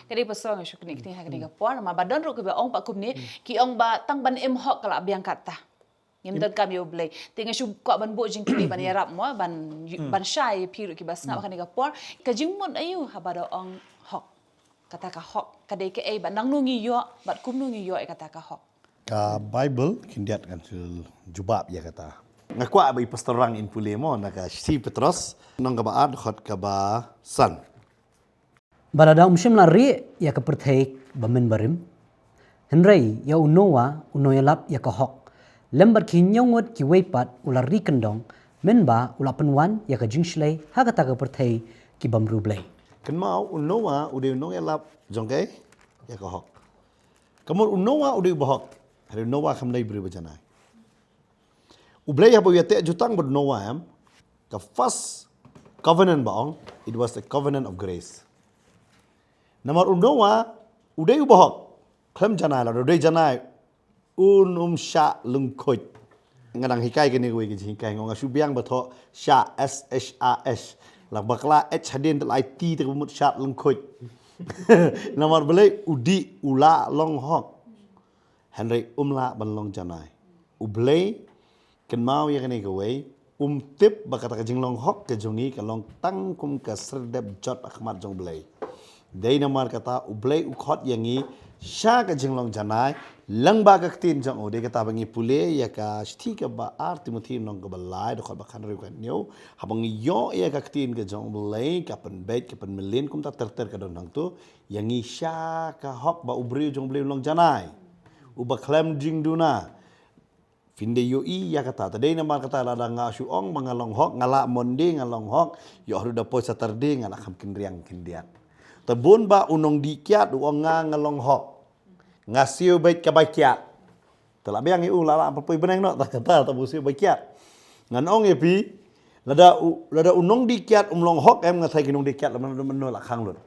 Ka dei, Pastor, nga shu knieh knieh ha kane ka por, namar ba don ruh kiba ong pat kumne, ki ong ba tang ban im hok ka la biang katta. Ngim donkam ïa U Blei. Te nga shu kwah ban buh jingkylli ban ïarap mo, ban, ban shai ïa phi ruh kiba sngap ha kane ka por. Ka jingmut aïu haba da ong hok? Kata ka hok ka dei kaei, bad naei ngi ïoh, bad kumno ngi ïoh ïa kata ka hok? Ka Baibl khyndiat kan shu jubab ïa kata. Nga kwah ba i Pastor Rang in pule mo na ka Shithi Petros, lynnong kaba ar, dkhot kaba san. Bad lada ym shym la rieh ïa ka pyrthei ba mynbarim, hynrei ïa u Noah u nongïalap ïa ka hok, lem bad ki hynñiew ngut kiwei pat u la ri kyndong, mynba u la pynwan ïa ka jingshlei ha kata ka pyrthei ki bym riewblei. Kynmaw, u Noah u dei u nongïalap jong ka, ïa ka hok. Ka mut u Noah u dei u bahok. Hynrei u Noah kam dei briew ba janai. U Blei haba u ïateh jutang bad u Noah em, ka first covenant ba ong, it was the covenant of grace. Namar u Noah u dei u bahok, khlem janai, lada u dei janai un um shah lyngkhuit. Nga dang hikai kane kawei ka jinghikai, nga ong nga shu biang ba thoh shah, S H A H. La bakla H hadien te la ai T te ka mut shah lyngkhuit. Namar balei? U dih, u la long hok. Hynrei um lah ban long janai. U Blei kynmaw ïa kane kawei, um tip ba kata ka jinglong hok ka jong ngi ka long tang kum ka serdep jot ha khmat jong u Blei. Dei namar kata u Blei u khot ïa ngi sha ka jinglong janai lyngba ka ktien jong u. Dei kata ba ngi pule ïa ka shithi kaba ar Timothi lynnong kaba lai, dkhot ba khathynriew khathynñiew. Haba ngi ïoh ïa ka ktien ka jong u Blei, ka pynbeit, ka pynmlien, kumta ter ter ka don hangto, ïa ngi sha ka hok ba u briew jong u Blei u long janai, uba khlem jingduna. Phin da ïohi ïa kata. Te dei namar kata lada nga shu ong ba nga long hok, nga lah Monday nga long hok, ïoh haduh da poi Saturday nga lah kham kynriang khyndiat. Te bun ba u nongdih kiad u ong nga nga long hok. Nga siew beit ka bai kiad. Te lah biang ïa u, lah lah pynpoi bneng noh, te kata te ba u siew bai kiad. Ngan ong ïa phi, lada u, lada u nongdih kiad um long hok em, nga tharai ki nongdih kiad lada mynno mynno lah khang lut.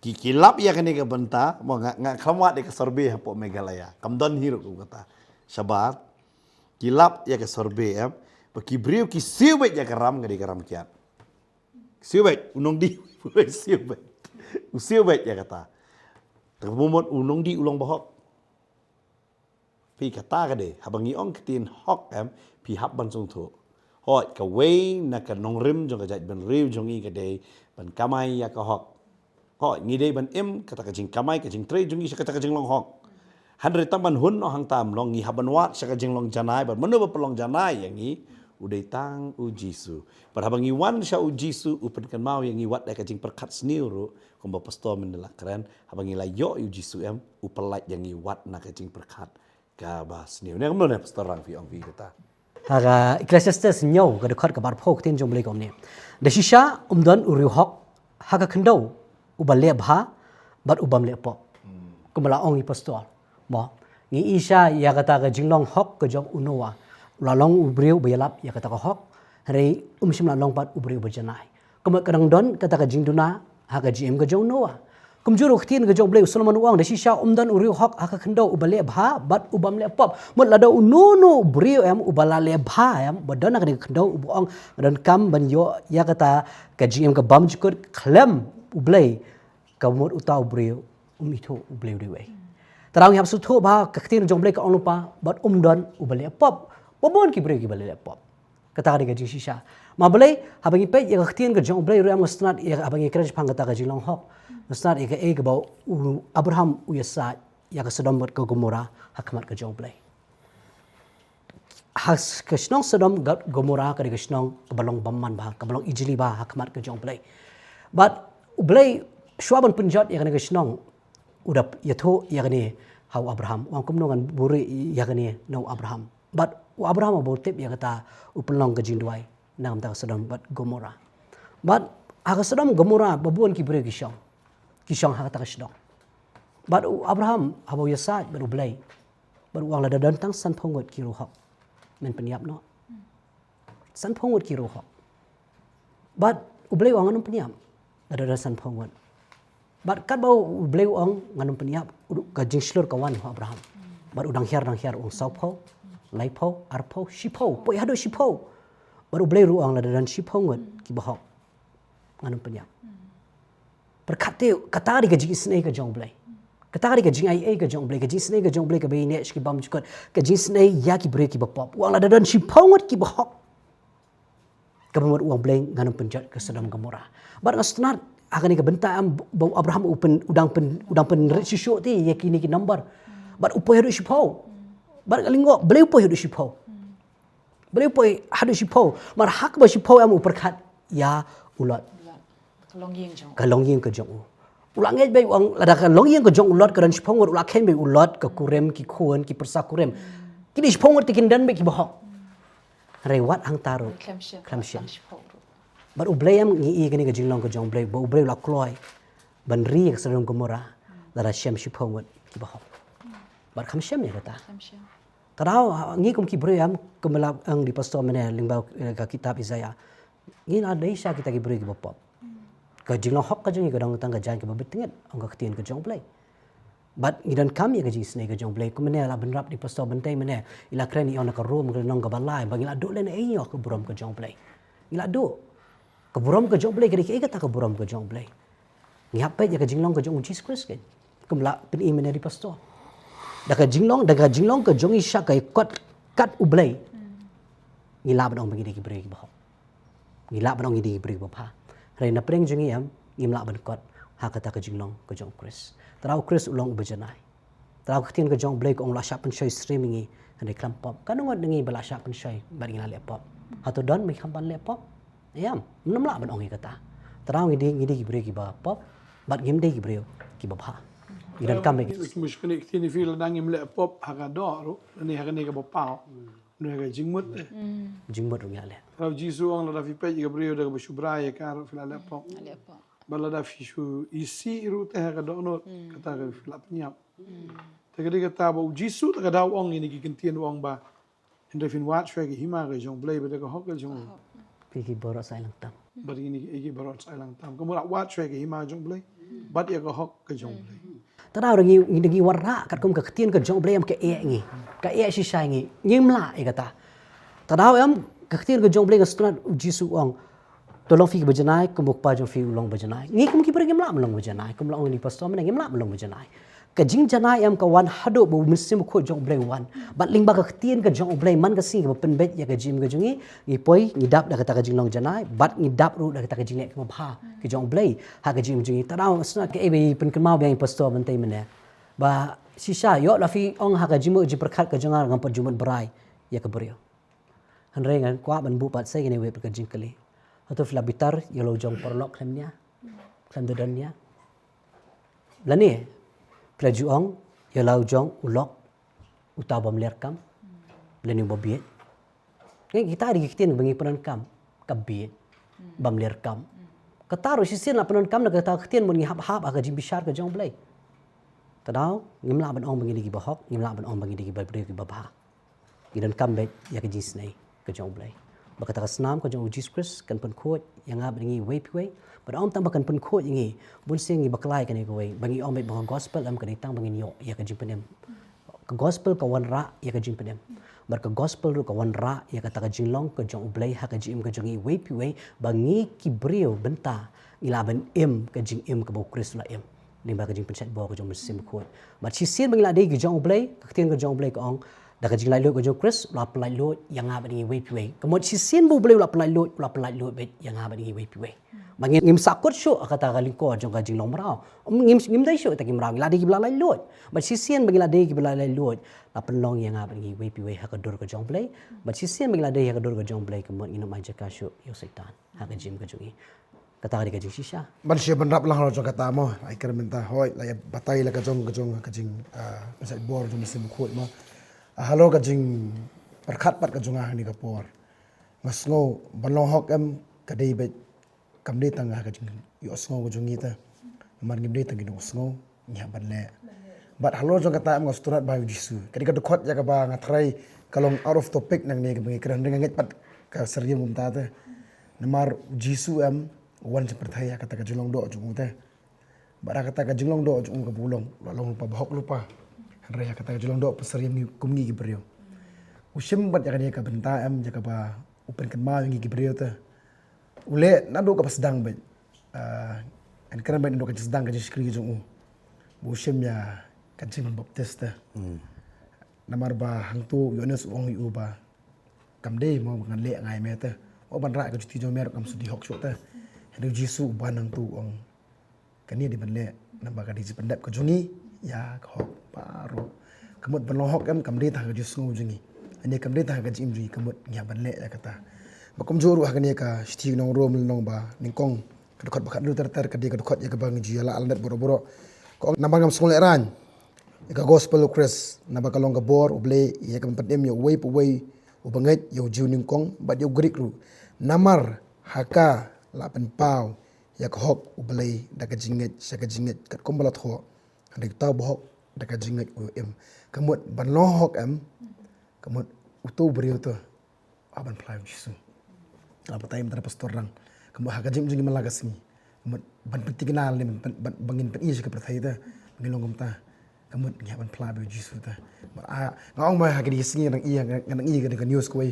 Ki, ki lap ïa kane ka bynta, mo, nga, nga khlem wad ïa ka survey hapoh Meghalaya. Kam don hi ruh kum kata. Shabar, ki lap ïa ka survey em, ba ki briew ki siew beit ïa ka ram, ka dei ka ram kiad. Siew beit, u nongdih, u siew beit. U siew beit ïa kata. Te ka mut u nongdih u long bahok. Phi, kata ka dei, haba ngi ong ktien hok em, phi hap ban sngewthuh. Hooid, kawei na ka nongrim jong ka jaitbynriew jong ngi ka dei ban kamai ïa ka hok. Hooid, ngi dei ban im kata ka jingkamai, ka jingtrei jong ngi sha kata ka jinglong hok. Hynrei tang ban hun noh hangta ym long, ngi hap ban wad sha ka jinglong janai, bad mano ba pynlong janai ïa ngi, u dei tang u Jisu. Bad haba ngi wan sha u Jisu, u pynkynmaw ïa ngi wat da ka jingpyrkhat sniew ruh, kumba pastor mynne la kren, haba ngi la ïoh ïa u Jisu em, u pyllait ïa ngi wat na ka jingpyrkhat kaba sniew. Ne kumno ne pastor, rang phi, ong phi kata. Ha ka Ecclesiastes hynñiew ka dkhot kaba arphew, ka ktien jong u Blei ka ong kumne. Da shisha ym don u riewhok ha ka khyndew uba leh bha bad u bym leh pop. Kumba la ong i pastor. Mo, ngi i sha ïa kata ka jinglong hok ka jong u Noah. U la long u briew uba ïalap ïa kata ka hok. Hynrei um shym la long pat u briew uba janai. Kumta ka dang don kata ka jingduna ha ka jingim ka jong u Noah. Kumjuh ruh ka ktien ka jong u Blei, u Solomon u ong, da shisha ym don u riewhok ha ka khyndew uba leh bha bad u bym leh pop. Mut lada uno uno u briew em uba la leh bha em, ba don ha kane ka khyndew, uba ong nga donkam ban ïoh ïa kata ka jingim ka bymjukut khlem u Blei, ka mut uta u briew um ithuh u Blei u dei uwei. Te ngi hap sngewthuh ba ka ktien jong u Blei ka ong lypa, bad um don uba leh pop. Ba bun ki briew kiba leh pop. Kata ka dei ka jingshisha. Ma balei, haba ngi peit ïa ka ktien ka jong u Blei ruh em, nga sngewtynnat ïa, haba ngi kren shaphang kata ka jinglong hok, nga sngewtynnat ïa kaei kaba u Abraham u ïasaid ïa ka Sodom bad ka Gomorrah ha khmat ka jong u Blei. Ha s-, ka shnong Sodom bad Gomorrah ka dei ka shnong kaba long bymman bha, kaba long ijli bha ha khmat ka jong u Blei. Bad u Blei, shuwa ban pynjot ïa kane ka shnong, u da ïathuh ïa kane ha u Abraham. U ong kumno ngan buhrieh ïa kane na u Abraham. Bad u Abraham haba u tip ïa kata, u pynlong ka jingduwai na ka bynta ka Sodom bad Gomorrah. Bad ha ka Sodom Gomorrah ba bun ki briew ki shong. Ki shong ha kata ka shnong. Bad u Abraham haba u ïasaid bad u Blei, bad u ong lada don tang sanphew ngut ki riewhok, men pynïap noh. Sanphew ngut ki riewhok. Bad u Blei u ong ngan ym pynïap lada don sanphew ngut. Bad katba u Blei u ong ngan ym pynïap, u, ka jingshlur ka wan ha u Abraham. Bad u dang hiar, dang hiar, u ong sawphew, laiphew, arphew, shiphew, poi haduh shiphew. Bad u Blei ruh u ong lada don shiphew ngut kiba hok, ngan ym pynïap. Pyrkhat te, kata ka dei ka jingisynei ka jong u Blei. Kata ka dei ka jingaiei ka jong u Blei, ka jingisynei ka jong u Blei kaba ïaineh sha ki bymjukut, ka jingisynei ïa ki briew kiba pop. U ong lada don shiphew ngut kiba hok, kaba mut u ong Blei ngan ym pynjot ka Sodom Gomorrah. Bad nga sngewtynnat ha kane ka bynta em ba u Abraham u pyn, u dang pyn, u dang pynrit shuh shuh te ïa kine ki number. Bad u poi haduh shiphew. Bad nga lyngngoh, balei u poi haduh shiphew? Balei u poi haduh shiphew? Namar ha kaba shiphew em u pyrkhat ïa u Lot. Ka longïing jong u. Ka longïing ka jong u. U la ngeit beit u ong lada ka longïing ka jong u Lot ka don shiphew ngut, u la kheiñ beit u Lot, ka kurim, ki khun, ki pyrsa kurim. Kine shiphew ngut te kin don beit kiba hok. Hynrei wat hangta ruh. Khlem shym. Khlem shym. Bad u Blei em, ngi i kane ka jinglong ka jong u Blei, ba u Blei u la kloi ban ri ïa ka Sodom Gomorrah. lada shem shiphew ngut kiba hok. Bad kham shem ïa kata. Ka dei, ngi kum ki briew em, kum ba la ong di pastor mynne lyngba, eh, ka kitab Isaiah. Ngi la dei shisha kita ki briew kiba pop. Ka jinglong hok ka jong ngi ka don tang ka jaiñ kaba bit tngit, ong ka ktien ka jong U Blei. Bad ngi donkam ïa ka jingisynei ka jong U Blei, kum mynne la bynrap di pastor Bynta mynne, i la kren ïa na ka Rom ka lynnong kaba lai, ba ngi la duh lehnohei ïa ka burom ka jong U Blei. Ngi la duh. Ka burom ka jong U Blei, ka dei kaei kata ka burom ka jong U Blei? Ngi hap peit ïa ka jinglong ka jong U Jisu Khrist, ka kum la pyni mynne di pastor. Da ka jinglong, da ka jinglong ka jong ngi sha ka kot kat U Blei, ngi lah ban ong ba ngi dei ki briew kiba hok. Ngi lah ban ong ngi dei ki briew kiba bha. Hynrei na pdeng jong ngi em, ngim lah ban kot ha kata ka jinglong ka jong U Khrist. Te U Khrist u long uba janai. Te ka ktien ka jong U Blei ka ong, la shah pynshoi syriem ïa ngi, hynrei khlem pop. Katno ngut na ngi ba la shah pynshoi bad ngi la leh pop? Hato don ba ngi khlem ban leh pop? Em, ngim lah ban ong ïa kata. Te ngi dei, ngi dei ki briew kiba pop bad ngim dei ki briew kiba bha. Ngi donkam ïa ki. Mush kane ka ktien, phi, lada ngim leh pop ha ka doh ruh, lane ha kane kaba paw, ne ha ka jingmut, eh. Jingmut ruh ngi la leh. Te U Jisu u ong, lada phi peit ïa ka briew da kaba shu brai ïa ka ruh phi la leh pop. Bad lada phi shu isih ruh te ha ka dohnud, kata ka phi la pynïap. Te ka dei kata ba U Jisu te ka dei u ong ïa kine ki ktien, u ong ba, hynrei phin wad shuwa ïa ka hima ka jong U Blei bad ïa ka hok ka jong u. Phi ki baroh sa ïalang tam. Bad ïa kine ki, ïa ki baroh sa ïalang tam. Ka mut la wad shuwa ïa ka hima ka jong U Blei bad ïa ka hok ka jong U Blei. Te ngi, ngi, ngi wanrah katkum ka ktien ka jong U Blei em, ka eh ngi. Ka eh shisha ngi. Ngim lah ïa kata. Te em, ka ktien ka jong U Blei ka sngewtynnat, U Jisu u ong, to long phi kiba janai kum u Kpa jong phi u long ba janai. Ngi kum ki briew ngim lah ban long ba janai, kum la ong di pastor mynne, ngim lah ban long ba janai. Ka jingjanai em ka wan haduh ba U Mynsiem Bakhuid jong U Blei u wan. Bad lyngba ka ktien ka jong U Blei man ka sngi kaba pynbeit ïa ka jingim ka jong ngi, ngi poi, ngi dap da kata ka jinglong janai bad ngi dap ruh da kata ka jingleh kaba bha ka jong U Blei ha ka jingim jong ngi. Te ngi sngewtynnat kaei ba i pynkynmaw biang i pastor Bynta mynne, ba shisha ïoh la phi ong ha ka jingmut jingpyrkhat ka jong nga ngam pat ju mut brai ïa ka briew. Hynrei ngan kwah ban buh pat sa ïa kane kawei pat ka jingkylli. Hato phi la bitar ïa la u jong u paralok khlem nia, khlem da don nia? Lane phi la ju ong ïa la u jong u lok, uta u bym leh kam, lane u babieit? Ngi, kita dei ki ktien ba ngi pyndonkam, ka bieit, bym leh kam. Kata ruh shisien la pyndonkam na kata ka ktien mut ngi hap hap ha ka jingbishar ka jong U Blei. Te ngim lah ban ong ba ngi dei kiba hok, ngim lah ban ong ba ngi dei kiba briew kiba bha. Ngi donkam beit ïa ka jingisynei ka jong U Blei. Ba kata ka snam ka jong U Jisu Khrist kan pynkhuid ïa nga bad ïa ngi iwei pa iwei. Bad ym tang ba kan pynkhuid ïa ngi, bun sien ngi bakla ïa kane kawei, ba ngi ong beit ba ka gospel em ka dei tang ba ngin ïoh ïa ka jingpynim. Ka gospel ka wanrah ïa ka jingpynim. Bad ka gospel ruh ka wanrah ïa kata ka jinglong ka jong U Blei ha ka jingim ka jong ngi iwei pa iwei, ba ngi ki briew bynta ngi lah ban im ka jingim kaba U Khrist u la im. Lyngba ka jingpynshait bor ka jong U Mynsiem Bakhuid. Bad shisien ba ngi la dei ki jong U Blei, ka ktien ka jong U Blei ka ong, da ka jinglaitluid ka jong U Khrist u la pynlaitluid ïa nga bad ïa ngi iwei pa iwei. Ka mut shisien ba U Blei u la pynlaitluid, u la pynlaitluid beit ïa nga bad ïa ngi iwei pa iwei. Ba ngim, ngim sahkut shuh ha kata ka lyngkor jong ka jinglong mraw. Ngim, ngim dei shuh kita ki mraw, ngi la dei kiba la laitluid. Bad shisien ba ngi la dei kiba la laitluid, la pynlong ïa nga bad ïa ngi iwei pa iwei ha ka dur ka jong U Blei. Bad shisien ba ngi la dei ha ka dur ka jong U Blei, ka mut ngin ym ai jaka shuh ïa u Soitan ha ka jingim ka jong ngi. Kata ka dei ka jingshisha. Ban shu bynrap lang halor jong kata mo, ai kren mynta, hooid, la ïa batai la ka jong, ka jong, ka jing, ah, pynshait bor jong U Mynsiem Bakhuid mo. Ah, halor ka jingpyrkhat pat ka jong nga ha kane ka por, nga sngew ban long hok em ka dei beit, kam dei tang ha ka jingïohsngew ka jong ngi te. Namar ngim dei tang ki nongïohsngew, ngi hap ban leh. Bad halor jong kata em nga sngewtynnat ba U Jisu, ka dei ka dkhot ïa kaba nga tharai ka long out of topic nangne kaba ngi kren, hynrei nga ngeit pat ka syriem kumta te. Namar U Jisu em u wan jingpyrthei ha kata ka jinglong doh jong u te. Bad ha kata ka jinglong doh jong u kaba u long, u la long lypa ba hok lypa. Hynrei ha kata ka jinglong doh u pynsyriem ngi kum ngi ki briew. U shim bad ïa kane ka bynta em ïa kaba u pynkynmaw ïa ngi ki briew te. U leh naduh kaba sdang beit. Ah, ngan kren beit naduh ka jingsdang ka jingshakri jong u, ba u shim ïa ka jingbaptis te. Namar ba hangto u Ïoannis u ong ïa u ba, kam dei mo ba ngan leh nga ïa me te. Mo ban rah ïa ka juti jong me ruh kam shu dei hok shuh te. Hynrei U Jisu u ban hangto u ong, kane dei ban leh, namar ka dei jingpyndep ka jong ngi ïa ka hok baroh. Ka mut ban long hok em kam dei tang ha ka jingsngew jong ngi, ane kam dei tang ha ka jingim jong ngi, ka mut ngi hap ban leh ïa kata. Ba kumjuh ruh ha kane ka shithi nong Rom lynnong ba nyngkong, ka dkhot ba khatnriew ter ter, ka dei ka dkhot ïa kaba ngi ju ïa lah lyndet baroh baroh. Ka ong, namar ngam sngewlehraiñ ïa ka gospel U Khrist, naba ka long ka bor U Blei ïa ka ban pynim ïa uwei pa uwei uba ngeit, ïa u Jiw nyngkong bad ïa u Grik ruh. Namar ha ka la pynpaw ïa ka hok U Blei da ka jingngeit sha ka jingngeit, katkum ba la thoh Hynrei uta u bahok da ka jingngeit u im. Ka mut ban long hok em. Ka mut uto u briew te, ah, ban phla ïa u Jisu. Ah, batai mynta da pastor rang. Ka mut ha ka jingim jong ngi man la ka sngi, ka mut ban pynthikna ne ban, ban, ban, ba ngin pyni sha ka pyrthei te, ba ngin long kumta. Ka mut ngi hap ban phla ïa u Jisu te. Ka mut, ah, nga ong ba ha kine ki sngi nga dang ïa, nga, nga dang ïa ka, ka news kawei.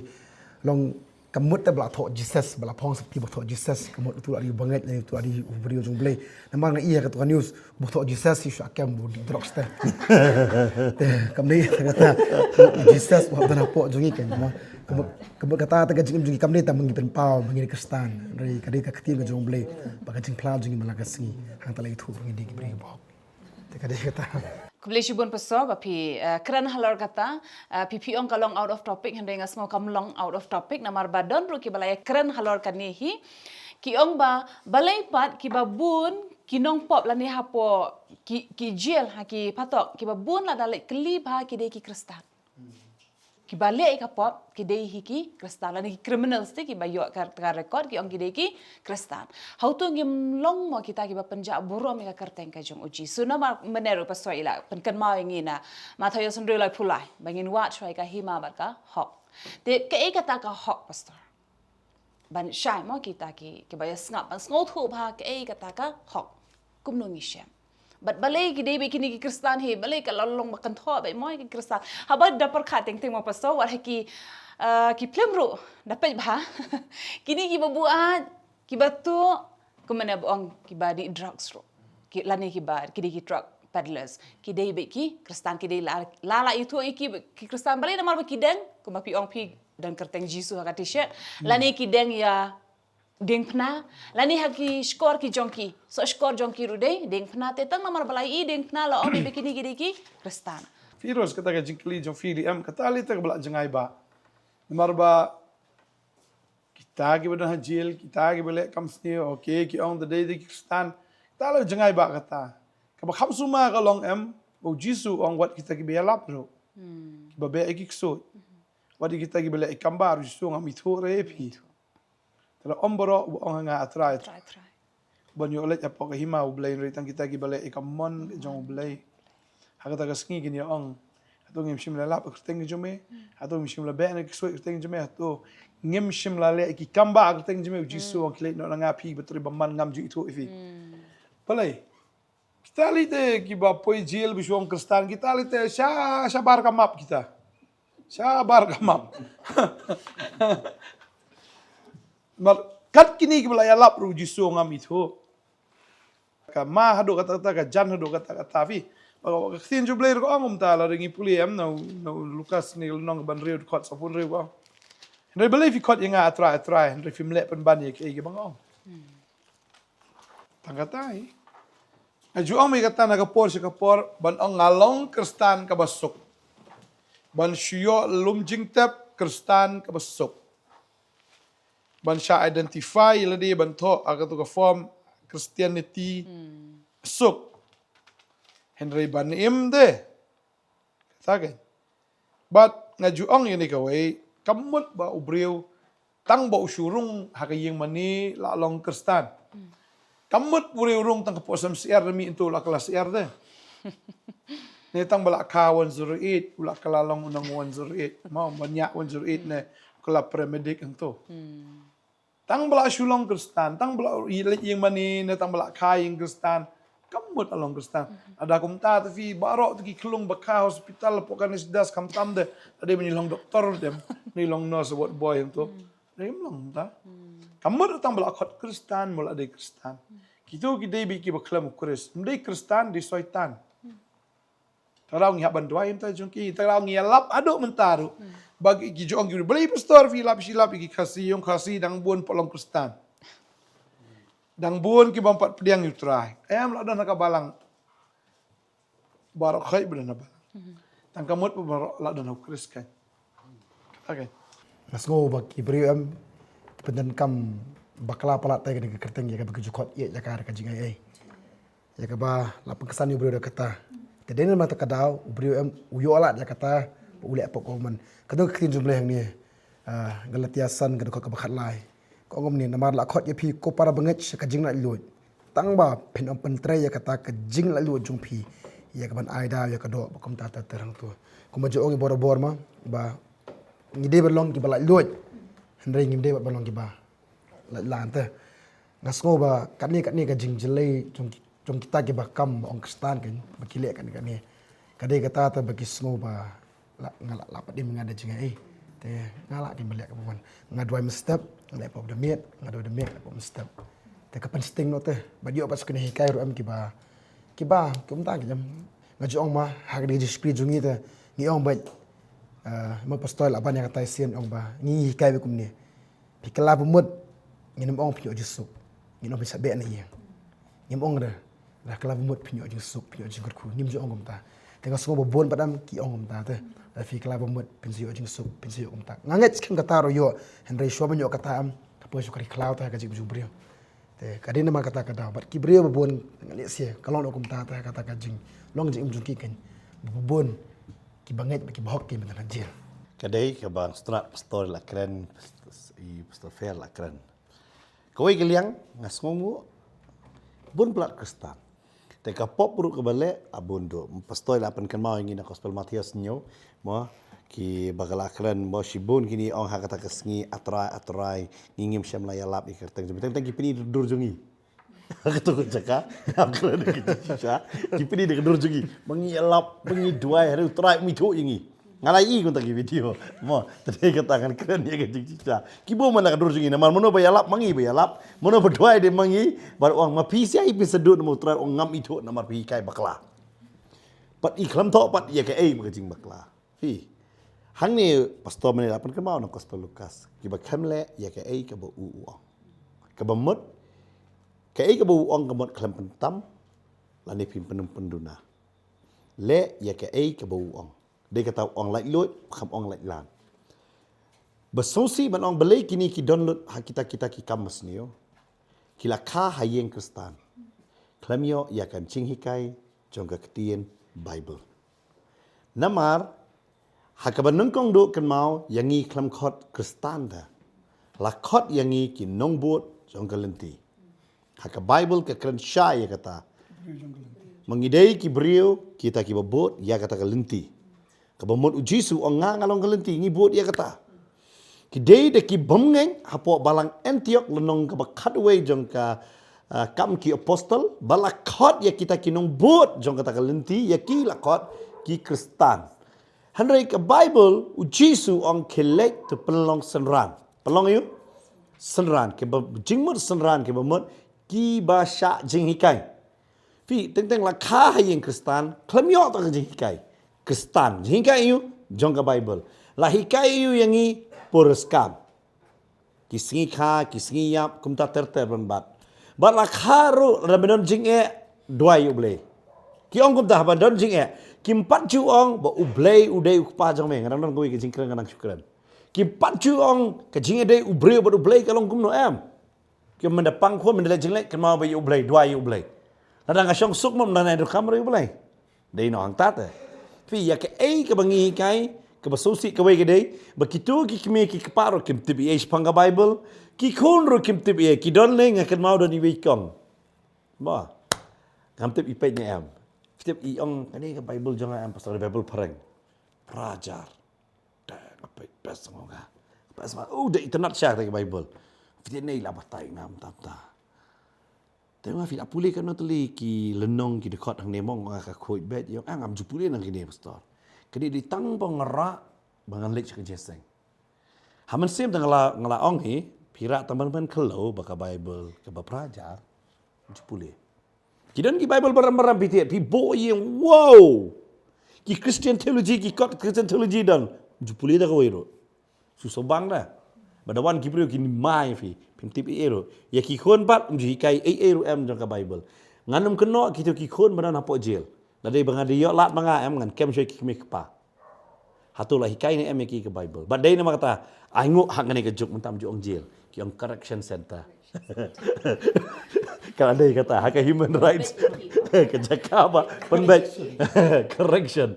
Long Ka mut te ba la thoh Jesus, ba la phong sopti ba thoh Jesus. Ka mut uto u la dei u bangeit ne uto u la dei u briew jong U Blei. Namar nga ïa katu ka news, ba thoh Jesus ïa shu kem ba dei drugs te. Te, kam dei te kata. Jesus u hap don hapoh jong ngi, kan, namar. Ka mut, ka mut kata te ka jingim jong ngi kam dei tang ba ngi pynpaw ba ngi dei Khristan. Hynrei ka dei ka ktien ka jong U Blei, ba ka jingphla jong ngi man la ka sngi, hangta la ithuh ba ngi dei ki briew ba hok. Te ka dei kata. Khublei shibun pastor ba phi, eh, kren halor kata, eh, phi, phi ong ka long out of topic, hynrei nga sngew kam long out of topic, namar ba don ruh kiba la ïa kren halor kane hi. Ki ong ba, balei pat kiba bun ki nongpop lane hapoh ki, ki jail ha ki phatok, kiba bun lada leit kylli bha ki dei ki Khristan. Kiba leh ïa ka pop ki dei hi ki Khristan, lane ki criminals te kiba ïoh ka, ka record ki ong ki dei ki Khristan. Hato ngim long mo kita kiba pynjah burom ïa ka kyrteng ka jong U Jisu? Namar mynne ruh pastor i la pynkynmaw ïa ngi na Mathaios hynriew laiphew lai ba ngin wad shuwa ïa ka hima bad ka hok. Te kaei kata ka hok, pastor? Ban shai mo kita ki, kiba ïa sngap, ban sngewthuh bha kaei kata ka hok. Kumno ngi shem? Bad balei ki dei beit kine ki Khristan hi, balei ka la long ba kynthoh beit mo ki Khristan? Haba da pyrkhat teng teng mo pastor, wat ha ki, eh, ki film ruh da peit bha. Kine kiba buaid, kiba tuh, kumne ba ong kiba dei drugs ruh. Ki, lane kiba, ki dei ki drug peddlers. Ki dei beit ki Khristan, ki dei la, la, la ithuh ïa ki, ki Khristan, balei? Namar ba ki deng, kumba phi ong phi don kyrteng Jisu ha ka t-shirt. Lane ki deng ïa diengphna, lane ha ki shkor ki jong ki. Soh shkor jong ki ruh dei diengphna, te tang namar ba la i diengphna la ong ba kine ki dei ki Khristan. Firoz, kata ka jingkylli jong phi dei em, kata lei te kaba la jngai ba. Namar ba kita kiba don ha jail, kita kiba leh kam sniew, okay, ki ong te dei, dei ki Khristan. Kata la jngai ba kata. Kaba kham sumar ka long em, ba U Jisu u ong wat kita kiba ïalap ruh. Kiba beh ïa ki ksuid. Wat ïa kita kiba leh ïa ki kam ba, U Jisu, ngam ithuh re ïa phi. Te la ym baroh ba ong ha nga, A Trai, A Trai. Trai, Trai. Ban ïoh leit hapoh ka hima U Blei, hynrei tang kita kiba leh ïa ka mon ka jong U Blei. Ha kata ka sngi kin ïa ong, hato ngim shym la ïalap ha ka kyrteng ka jong me? Hato ngim shym la beh na ki ksuid ha ka kyrteng ka jong me? Hato ngim shym la leh ïa ki kam ba ha ka kyrteng ka jong me? U Jisu u ong ki leit noh na nga phi kiba trei bymman, ngam ju ithuh ïa phi. Balei? Kita lei te kiba poi jail ba shu ong Khristan, kita lei te sha, shabar ka map kita. Shabar ka map. Mar kat kine kiba la ïalap ruh U Jisu u ong ngam ithuh. Ka ma haduh katta katta, ka jan haduh katta katta phi. Ba ka, ka ktien jong U Blei ruh ka ong kumta, lada ngi pule em na u, na u Lukas ne ka lynnong kaba hynriew, dkhot sawphew hynriew ka ong. Hynrei balei phi khot ïa nga A Trai, A Trai, hynrei phim leh pynban ïa kaei kaba nga ong? Tang kata hi. Nga ju ong ïa kata na ka por sha ka por, ban ong nga long Khristan kaba suk. Ban shu ïoh lum jingtep Khristan kaba suk. Ban shah identify ïa lade, ban thoh ha katu ka form Christianity suk. Hynrei ban im te, kata kein. Bad nga ju ong ïa kane kawei, kam mut ba u briew tang ba u shu rung ha ka ïing mane la long Khristan. Kam mut u briew rung tang ka pok sem syiar da mih, ntu la kylla syiar te. Ne tang ba la kha one zero eight, u la kylla long u nong one zero eight. Mo, ban ïa one zero eight ne kylla paramedic hangto. Tang ba la shu long Khristan, tang ba la ïa leit ïing mane ne tang ba la kha ïing Khristan, kam mut la long Khristan. Lada kumta te phi, baroh te ki khlung ba kha hospital, pok kane sdas, khamtam te, lada ban ïa long doktor te, ne long nurse, ward boy hangto. Lada ym long kumta. Kam mut tang ba la khot Khristan, mut la dei Khristan. Kitu ki dei beit kiba khlem u Khrist. Ym dei Khristan, dei Soitan. Tang daw ngi hap ban duwai mynta jong ki, tang daw ngi ïalap haduh mynta ruh. Ba ki ju ong ki, balei pastor phi lap shi lap ïa ki Khasi, ïong Khasi dang bun pat long Khristan. Dang bun ki bym pat pdiang ïa u Trai. Em, la don ha ka balang. Baroh khoit ba don ha balang. Tang ka mut ba baroh la don ha u Khrist kein. Okay. Nga sngew ba ki briew em ki pyndonkam bakla palat te kane ka kyrteng ïa kaba ki ju khot ïa ka, ka jingaiei. Ïa kaba la pynksan ïa u briew da kata. Te dei namar kata ka daw u briew em u ïoh lad ïa kata ba u leh pop kumne. Ka dei ka ktien jong U Blei hangne, ah, Galatia san ka dkhot kaba khatlai. Ka ong kumne, namar la khot ïa phi ko para bangeit sha ka jinglaitluid. Tang ba phin ym pyntrei ïa kata ka jinglaitluid jong phi. ïa ka ban ai daw ïa ka doh ba kumta ter ter hangto. Kumba ju ong i bor bor ma ba ngi dei ban long kiba laitluid, hynrei ngim dei ban long kiba laitlan te. Nga sngew ba katne katne ka jingjyllei jong ki, jong kita kiba kam ba ong Khristan kan, ba ki leh katne katne, ka dei kata te ba ki sngew ba la, nga la, la pat im, nga da jingeh. Te nga la kim ba leh kaba wan. Nga duwai mynstep, nga leh pop da miet, nga duwai da miet, leh pop mynstep. Te ka pynsting noh te, ba ïoh pat sa kine hikai ruh em kiba, kiba kumta ki jam. Nga ju ong ma ha ka dei ka jingshakri jong ngi te, ngi ong ba, eh, ma pastor la ban ïa kata sien ong ba ngi hikai ba kumne. Phi kylla ba mut, ngin ym ong phi ïoh jingsuk. Ngin ong phi sa beh na ïing. Ngim ong re, la kylla ba mut phin ïoh jingsuk, phin ïoh jingkyrkhu. Ngim ju ong kumta. Te nga sngew ba bun pat em ki ong kumta te. La phi kylla ba mut phin sa ïoh jingsuk, phin sa ïoh kumta. Nga ngeit skhem kata ruh ïoh, hynrei shuwa ban ïoh kata em, ka poi sha ka ri khlaw te ha ka jingim jong u briew. Te ka dei namar kata ka daw. Bad ki briew ba bun nga leh sia, ka long kumta te ha kata ka jing, long jingim jong ki kan. Ba bun kiba ngeit ba kiba hok ki mynta na jel. Ka dei kaba nga sngewthuh pastor la kren, i pastor Fair la kren. Kawei ka liang nga sngewnguh bun palat Khristan. Te ka pop ruh kaba leh a bun duh. Pastor la pynkynmaw ïa ngi na Gospel Mathaios hynñiew, mo, kiba ka la kren, mo, shibun kine ong ha kata ka sngi, A Trai, A Trai, ngi ngim shym la ïalap ïa ka kyrteng jong me. Teng teng ki pyni da ka dur jong ngi. Kato ka jaka, nga kren da ka jingshisha, ki pyni da ka dur jong ngi. Ma ngi ïalap, ma ngi duwai, hynrei U Trai um ithuh ïa ngi. Nga la ïohi kumta ki video. Mo, te dei kata ngan kren ïa ka jingshisha. Ki bun man da ka dur jong ngi, namar mano ba ïalap ma ngi ba ïalap, mano ba duwai de ma ngi, bad ong ma phi sha i phi sdut namar U Trai ong ngam ithuh namar phi hikai bakla. Pat i khlem thoh pat ïa kaei ba ka jingbakla. Phi. Hangne pastor mynne la pynkynmaw na Gospel Lukas. Kiba khlem leh ïa kaei kaba u u ong. Kaba mut, kaei kaba u ong ka mut khlem pyntam, lane phim pynpynduna. Leh ïa kaei kaba u ong. Dei kata u ong laitluid, kham ong laitlan. Ba sngewsih ban ong balei kine ki don lut ha kita kita ki kam basniew. Ki la kha ha ïing Khristan. Khlem ïoh ïa ka jinghikai jong ka ktien Bible. Namar ha kaba nyngkong duh kynmaw ïa ngi khlem khot Khristan da. La khot ïa ngi ki nongbud jong ka lynti. Ha ka Bible ka kren shai ïa kata. Ma ngi dei ki briew kita kiba bud ïa kata ka lynti. Kaba mut U Jisu u ong nga nga long ka lynti, ngi bud ïa kata. Ki dei da ki bym ngeit hapoh balang Antiok lynnong kaba khatwei jong ka, ah, Kam ki Apostol, ba la khot ïa kita ki nongbud jong kata ka lynti, ïa ki la khot ki Khristan. Hynrei ka Bible, U Jisu u ong khie leit to pynlong synran. Pynlong aïu? Synran, kaba jingmut synran, kaba mut kiba shah jinghikai. Phi, teng teng la kha ha ïing Khristan, khlem ïoh tang ka jinghikai. Khristan, jinghikai aïu, jong ka Bible. La hikai aïu ïa ngi, puriskam. Ki sngi kha, ki sngi ïap, kumta ter ter ban bat. Bad la kha ruh, lada me don jingeh, duwai ïa U Blei. Ki ong kumta, haba don jingeh, kim pat ju ong, ba U Blei u dei u kpa jong me, nga dang don kawei ka jingkren, nga dang shu kren. Kim pat ju ong, ka jingeh dei u briew bad U Blei ka long kumno em. Ki mynta pang khun, mynta leh jingleh, kynmaw ba ïa U Blei, duwai ïa U Blei. Lada nga shong suk mo, mynta nga ïa donkam ruh ïa U Blei. Dei noh hangta te. Phi ïa kaei kaba ngi hikai, kaba sngewsih kawei ka dei, ba kito ki kmie ki kpa ruh kim tip ei ei shaphang ka Bible, ki khun ruh kim tip ei ei, ki don lei nga kynmaw don iwei i kong. Ba. Ngam tip i peit ne em. Phi tip i ong, kane ka Bible jong nga em pastor, Bible phareng. Phra hajar. Te nga peit best mo nga. Best mo. Oh, da itynnad sha ka Bible. Phi tip ne i la batai ngam tam ta. Te nga phi la pule kano tylli ki lynnong ki dkhot hangne mo nga ka khuid beit ïa nga ngam ju pule nang kine pastor. Kane dei tang ba nga rah ba ngan leit sha ka jingïaseng. Ha mynsiem te nga la, nga la ong hi, phi rah tang ban ban khyllo ba ka Bible kaba phra hajar. Ju pule. Ki don ki Bible baram baram phi thied, phi buh ïing, wow! Ki Christian theology, ki kot Christian theology don. Ju pule da kawei ruh. Shu sngewbang da. Ba da wan ki briew ki mai phi, phim tip ei ei ruh. Ïa ki khun pat, ym ju hikai ei ei ruh em jong ka Bible. Ngan ym kynnoh kito ki khun ba don hapoh jail. Lada dei ba nga dei ïoh lad ma nga em ngan kem shuwa ki kmie kpa. Hato la hikai ne em ïa ki ka Bible. Bad dei namar kata, ai nguh ha kane ka juk mynta ym ju ong jail. Ki ong correction center. Ka la dei kata, ha ka human rights. Ka jaka ba pynbeit. Correction.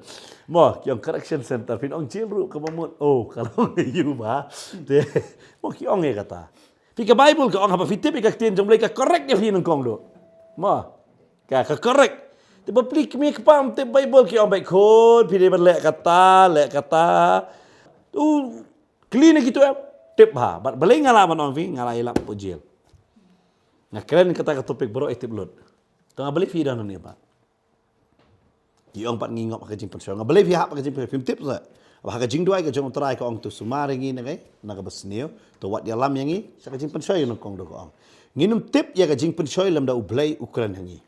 Mo, ki ong correction center. Phin ong jail ruh kaba mut. Oh, ka long ïa u ba. Te, mo ki ong ïa kata. Phi ka Bible ka ong haba phi tip ïa ka ktien jong U Blei ka correct ïa phi nyngkong duh. Mo. Ka, ka correct. Te bapli kmie kpa ym tip Baibl ki ong beit khun, phi dei ban leh kata, leh kata. U kylli na kito em tip bha. Bad balei nga lah ban ong phi, nga lah ïalap hapoh jel. Nga kren kata ka topic baroh i tip lut. To nga balei phi don hangne pat. Ki ong pat ngi ngop ha ka jingpynshoi. Nga balei phi hap ha ka jingpynshoi. Phim tip sa. Ba ha ka jingduwai ka jong U Trai ka ong to sumar ïa ngi na kai, na kaba sniew. To wat ïalam ïa ngi sha ka jingpynshoi, ïa nongkong do ka ong. Ngin ym tip ïa ka jingpynshoi lymda U Blei u kren ha ngi.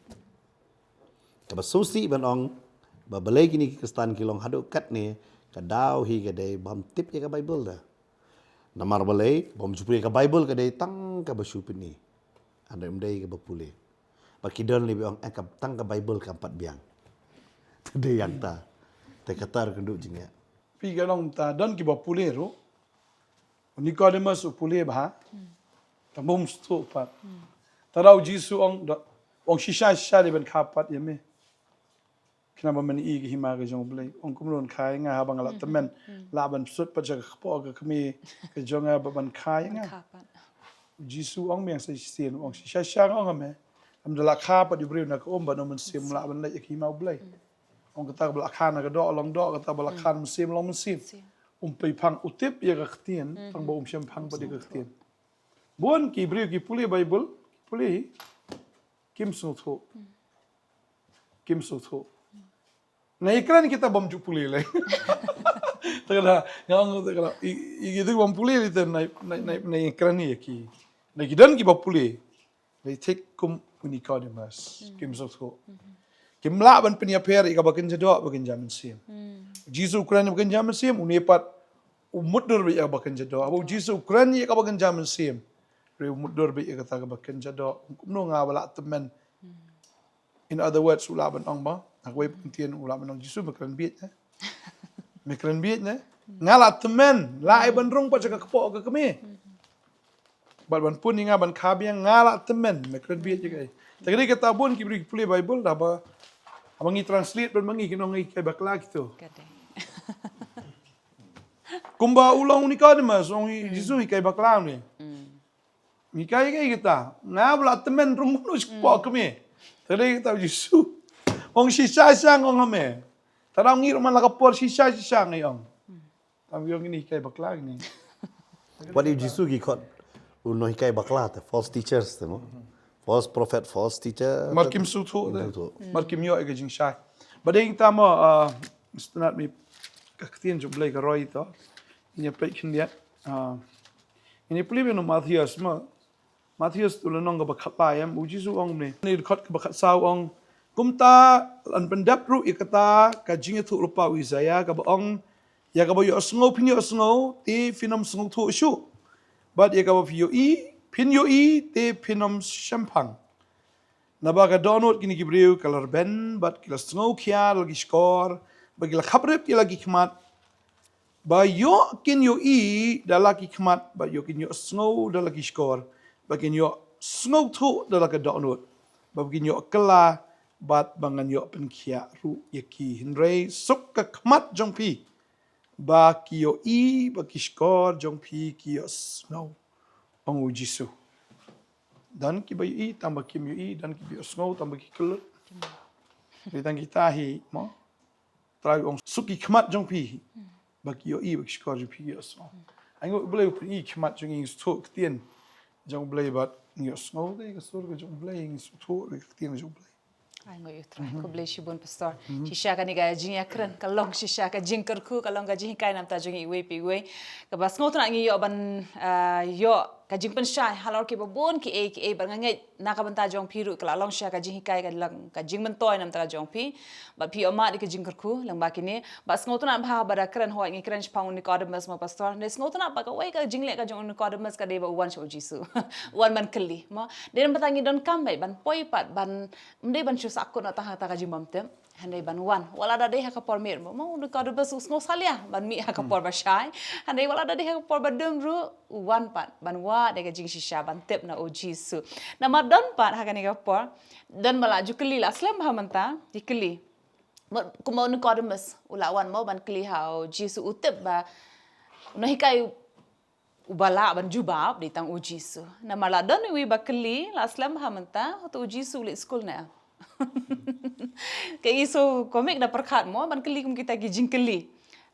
Kaba sngewsih ban ong ba balei kine ki Khristan ki long haduh katne, ka daw hi ka dei bym tip ïa ka Baibl da. Namar balei, bym ju pule ïa ka Baibl ka dei tang kaba shu pyni. Hynrei ym dei kaba pule. Ba ki don lei ba ong, eh, ka, tang ka Baibl kam pat biang. Te dei ïa kata. Te kata ruh kan duh jingeh. Phi ka long ta don kiba pule ruh. U Nicodemus u pule bha. Tang bym sngewthuh pat. Te da U Jisu ong, da, ong shisha shisha dei ban kha pat ïa me. Khnang ba men i ka hima ka jong U Blei. Ong kumno yn kha ïa nga haba nga la tymmen. Lah ban pynshut pat sha ka kpoh ka kmie ka jong nga ba ban kha ïa nga. Kha pat. U Jisu ong biang sa shisien, ong shisha shisha nga ong ha me. Lymda la kha pat ïa u briew na ka um bad na u mynsiem, lah ban leit ïa ka hima U Blei. Ong kata ba la kha na ka doh long doh, kata ba la kha na mynsiem long mynsiem. Mynsiem. Um pei phang, u tip ïa ka ktien, tang ba um shym phang pat ïa ka ktien. Bun ki briew ki pule Baibl, ki pule hi, kim sngewthuh. Kim sngewthuh. Na i kren kita bym ju pule lei. Te ka da, nga ong te ka da, i, i, i tu bym pule lei te na, na, na, na i kren ïa ki. Na ki don kiba pule. Lei thik kum u Nicodemus. Kim sngewthuh. Kim lah ban pynïapher ïa kaba kynja doh, ba kynja mynsiem. U Jisu u kren ba kynja mynsiem, une pat u mutdur beit ïa kaba kynja doh. Haba u Jisu u kren ïa kaba kynja mynsiem, hynrei u mutdur beit ïa kata kaba kynja doh. Kumno nga ba la tymmen. In other words, u lah ban ong ba, ha kawei pat ka ktien u lah ban ong, Jisu, me kren bieit ne? Me kren bieit ne? Nga la tymmen, lah ai ban rung pat sha ka kpoh ka kmie. Bad ban pun ïa nga ban kha biang, nga la tymmen, me kren bieit ïa kaei. Te ka dei kata bun ki briew ki pule Baibl, da ba, haba ngi translate ban ma ngi, kin ong ngi hikai bakla kito. Ka dei. Kumba u long u Nicodemus, ong hi, Jisu hikai bakla une. Ngi kai kai kita. Nga ba la tymmen rung kumno sha ka kpoh kmie. Te dei kata u Jisu. Ong shisha shisha nga ong ha me. Te da ngi ruh man la ka por shisha shisha ngi ong. Tam ngi ong kine hikai bakla kine. Wat u Jisu ki khot u nonghikai bakla te, false teachers te mo. False prophet, false teacher. Mar kim sngewthuh te. Kim sngewthuh. Mar kim ïoh ïa ka jingshai. Ba dei kita mo, ah, Mister Nat, mi ka ktien jong U Blei ka roi to. Ngin ïa peit khyndiat. Ah, ngin ïa pule ïa u Mathaios mo. Mathaios u lynnong kaba khatlai em, u Jisu u ong kumne. Ne dkhot kaba khatsaw u ong, kumta lan pyndep ruh ïa kata ka jingïathuhlypa u Isaïah kaba ong, ïa kaba ïohsngew phin ïohsngew, te phin ym sngewthuh shuh. Bad ïa kaba phi ïohi, phin ïohi, te phin ym shemphang. Naba ka dohnud kine ki briew ka la rben, bad ki la sngew khia da la ki shkor, bad ki la khaprip ïa la ki khmat, ba ïoh kin ïohi da la ki khmat, ba ïoh kin ïohsngew da la ki shkor, ba kin ïohsngewthuh da la ka dohnud, ba kin ïoh kylla, bad ba ngan ïoh pynkhiah ruh ïa ki. Hynrei suk ka khmat jong phi, ba ki ïohi, ba ki shkor jong phi ki ïohsngew. Ong u Jisu. Don kiba ïohi, tang ba kim ïohi, don kiba ïohsngew, tang ba ki kyllut. Hynrei tang kita hi, mo. Trai ong suk ki khmat jong phi. Ba ki ïohi, ba ki shkor jong phi ki ïohsngew. Ai ngi U Blei u pyni khmat jong ngi, ngi sngewthuh ktien jong U Blei bad ngi ïohsngew te ka sur ka jong U Blei, ngi sngewthuh te ka ktien jong U Blei. Ai ngi ïohi Trai, khublei shibun Pastor. Shisha kane ka jingïakren ka long shisha ka jingkyrkhu, ka long ka jinghikai namar ta jong ngi iwei pa iwei. Kaba sngewtynnat ngi ïoh ban, ah, ïoh ka jingpynshai halor kiba bun kiei kiei, bad nga ngeit na ka bynta jong phi ruh ka la long shisha ka jinghikai, ka long ka jingmyntoi namar ta jong phi. Bad phi ïoh mad ïa ka jingkyrkhu lyngba kine. Bad sngewtynnat bha ba da kren hooid ngi kren shaphang u Nicodemus mo Pastor. Hynrei sngewtynnat ba kawei ka jingleh ka jong u Nicodemus ka dei ba u wan sha u Jisu. U wan ban kylli mo. Dei namar ta ngi donkam beit ban poi pat ban, ym dei ban shu sahkut noh tang ha kata ka jingbymtip. Hynrei ban wan. Wat la da dei ha ka por miet mo, mo u Nicodemus u sngew salia ban mih ha ka por ba shai. Hynrei wat la da dei ha ka por ba dum ruh u wan pat ban wad ïa ka jingshisha ban tip na u Jisu. Namar don pat ha kane ka por, don ba la ju kylli, la slem bha mynta ki kylli. Mo, kumba u Nicodemus u la wan mo ban kylli ha u Jisu, u tip ba u nonghikai uba lah ban jubab dei tang u Jisu. Namar la don iwei ba kylli, la slem bha mynta, hato u Jisu u leit skul ne em? Ka i so komik da pyrkhat mo ban kylli kum kita ki jingkylli.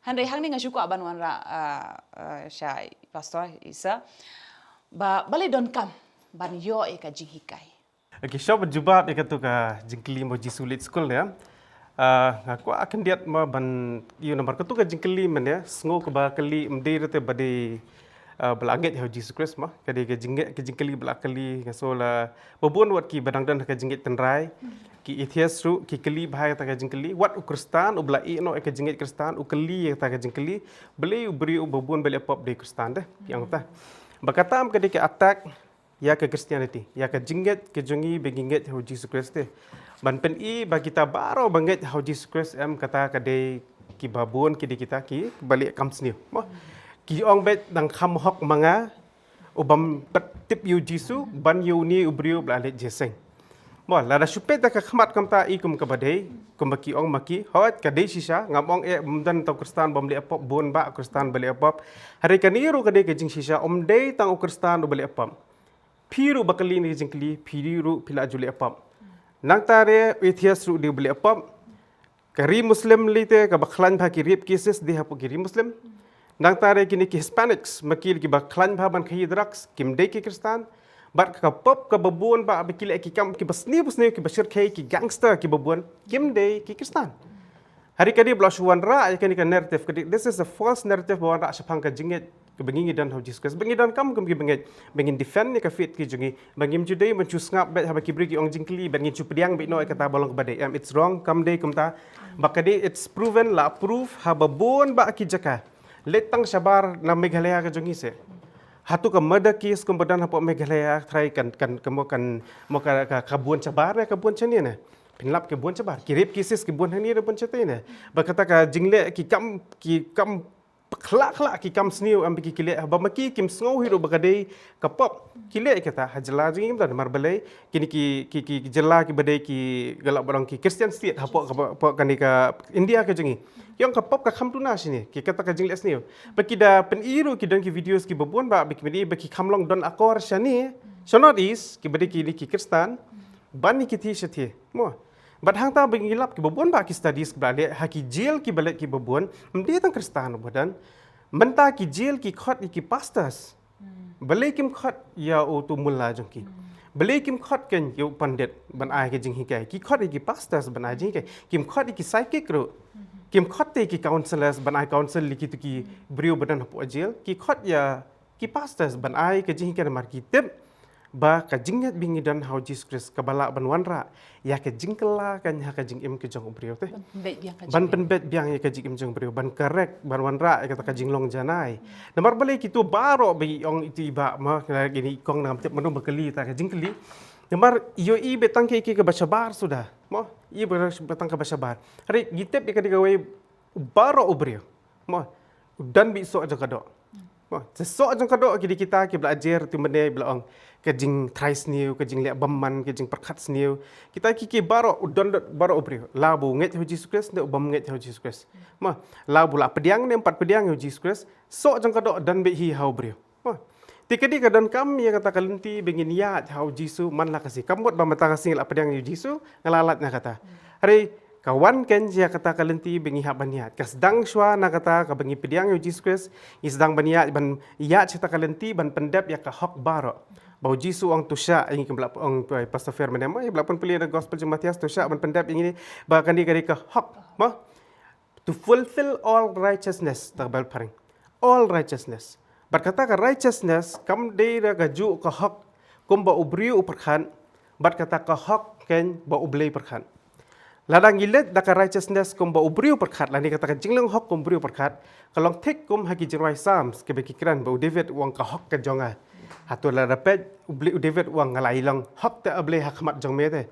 Hynrei hangne nga shu kwah ban wanrah, ah, ah, sha Pastor Isa. Ba balei donkam ban ïoh ïa ka jinghikai. Okay, shuwa ban jubab ïa katu ka jingkylli mo Jisu leit skul ne. Ah, nga kwah khyndiat mo ban ïa namar katu ka jingkylli mynne sngew kaba kylli ym dei rete ba dei ah, ba la ngeit ha u Jisu Khrist mo. Ka dei ka jingngeit ka jingkylli ba la kylli nga sngew la ba bun wat ki ba dang don ha ka jingngeit tynrai. Ki atheist ruh ki kylli bha ïa kata ka jingkylli. Wat u Khristan u ba la ïeh noh ïa ka jingngeit Khristan u kylli ïa kata ka jingkylli. Balei u briew ba bun ba leh pop dei Khristan de. Ki ong ta. Ba kata ka dei ka attack ïa ka Christianity, ïa ka jingngeit ka jong ngi ba ngi ngeit ha u Jisu Khrist de. Ban pyni ba kita baroh ba ngeit ha u Jisu Khrist em kata ka dei ki ba bun ki dei kita ki ba leh kam sniew. Mo. Ki ong beit dang kham hok ma nga u bym pat tip ïa u Jisu ban ïa une u briew ba la leit jingïaseng. Mo, lada shu peit da ka khmat kumta i kum kaba dei, kumba ki ong ma ki, hooid ka dei shisha, ngam ong eh ym don tang u Khristan bym leh pop, bun bah u Khristan ba leh pop. Hynrei kane ruh ka dei ka jingshisha, ym dei tang u Khristan u ba leh pop. Phi ruh ba kylli ne ka jingkylli, phi ruh phi la ju leh pop. Nangta re atheist ruh dei ba leh pop. Ka ri Muslim lei te kaba khlaiñ bha ki rape cases dei hapoh ki ri Muslim. Nangta re kine ki Hispanics ma ki kiba khlaiñ bha ban khaïi drugs kim dei ki Khristan. Bad ka pop kaba bun bah ba ki leh ki kam kiba sniew sniew kiba shyrkhei ki gangster kiba bun kim dei ki Khristan. Hynrei ka dei ba la shu wanrah ïa kane ka narrative ka dei, this is a false narrative ba wanrah shaphang ka jingngeit. Kaba ngi ngi don ha u Jisu Khrist ba ngi donkam kum kiba ngeit ba ngin defend ïa ka faith ki jong ngi ba ngim ju dei ban shu sngap beit haba ki briew ki ong jingkylli ba ngin shu pdiang beit noh ïa kata ba long kaba dei. Em, it's wrong, kam dei kumta. Ba ka dei it's proven, la proof haba bun bah ki jaka. Leit tang shabar na Meghalaya ka jong ngi se. Hato ka murder case kumba don hapoh Meghalaya trai kan kan ka mo kan mo ka ka, ka bun shabar ne ka bun shane ne. Pynlap ka bun shabar. Ki rape cases ki bun hangne ne bun shate ne. Ba kata ka jingleh ki kam ki kam khla khla ki kam sniew em ba ki ki leh ba ma ki kim sngew hi ruh ba ka dei ka pop ki leh kita ha jylla jong ngi. Namar balei kine ki ki ki jylla kiba dei ki galak ba long ki Christian state hapoh ka hapoh kane ka India ka jong ngi. Ki ong ka pop ka kham duna shane ki kata ka jingleh sniew. Ba ki da pyni ruh ki don ki videos kiba bun bah ba ki pyni ba ki kham long don akor shane sha North East kiba dei kine ki Khristan ban ïa ki thiah sha thiah mo. Bad hangta ba ngi lap kiba bun bah ki studies kiba leh ha ki jail kiba leh kiba bun. Ym dei tang Khristan ba don. Mynta ki jail ki khot ïa ki pastors. Balei kim khot ïa utu mullah jong ki. Balei kim khot kein ïa u pandit ban ai ka jinghikai. Ki khot ïa ki pastors ban ai jinghikai. Kim khot ïa ki psychic ruh. Kim khot te ki counselors ban ai counsel ïa kitu ki briew ba don hapoh jail. Ki khot ïa ki pastors ban ai ka jinghikai namar ki tip ba ka jingngeit ba ngi don ha u Jisu Khrist kaba lah ban wanrah ïa ka jingkylla kan ha ka jingim ka jong u briew te. Ban pynbeit biang ka jingim. Ban pynbeit biang ïa ka jingim jong u briew ban correct ban wanrah ïa kata ka jinglong janai. Namar balei kitu baroh ba i ong iti ba ma kine i kong nangam tip mano ba kylli ta ka jingkylli. Namar ïohi ba tang ki ki kaba shabar suda. Mo, i ba tang kaba shabar. Hynrei ngi tip ïa ka dei kawei baroh u briew. Mo, u don beit soh jong ka doh. Mo, te soh jong ka doh ki dei kita kiba la jer tu mynne ba la ong ka jingtrai sniew, ka jingleh bymman, ka jingpyrkhat sniew. Kita ki ki baroh u don baroh u briew. La ba u ngeit ha u Jisu Khrist ne u bym ngeit ha u Jisu Khrist. Mo, la ba u la pdiang ne ym pat pdiang ha u Jisu Khrist. Soh jong ka doh don beit hi ha u briew. Mo. Te ka dei ka donkam ïa kata ka lynti ba ngin ïaid ha u Jisu man la ka sngi. Kam mut ba mynta ka sngi la pdiang ïa u Jisu nga la lait na kata. Hynrei ka wan kein ïa kata ka lynti ba ngi hap ban ïaid. Ka sdang shuwa na kata kaba ngi pdiang ïa u Jisu Khrist, ngi sdang ban ïaid ban ïaid sha kata ka lynti ban pyndep ïa ka hok baroh. Ba u Jisu u ong to shah, ïa ngi kumba la ong Pastor Fer mynne mo, ïa ba la pynpule na gospel jong Mathaios to shah ban pyndep ïa ngi ba kane ka dei ka hok. Mo. To fulfill all righteousness, ta ka Baibl phareng. All righteousness. Bad kata ka righteousness kam dei da kajuh ka hok kumba u briew u pyrkhat, bad kata ka hok kein ba U Blei u pyrkhat. Lada ngi leit da ka righteousness kumba u briew u pyrkhat, lane kata ka jinglong hok kum u briew u pyrkhat, ka long thik kum ha ki jingrwai Psalms kiba ki kren ba u David u ong ka hok ka jong nga. Hato lada peit u Blei, u David u ong nga la ïalong hok te A Blei ha khmat jong me te.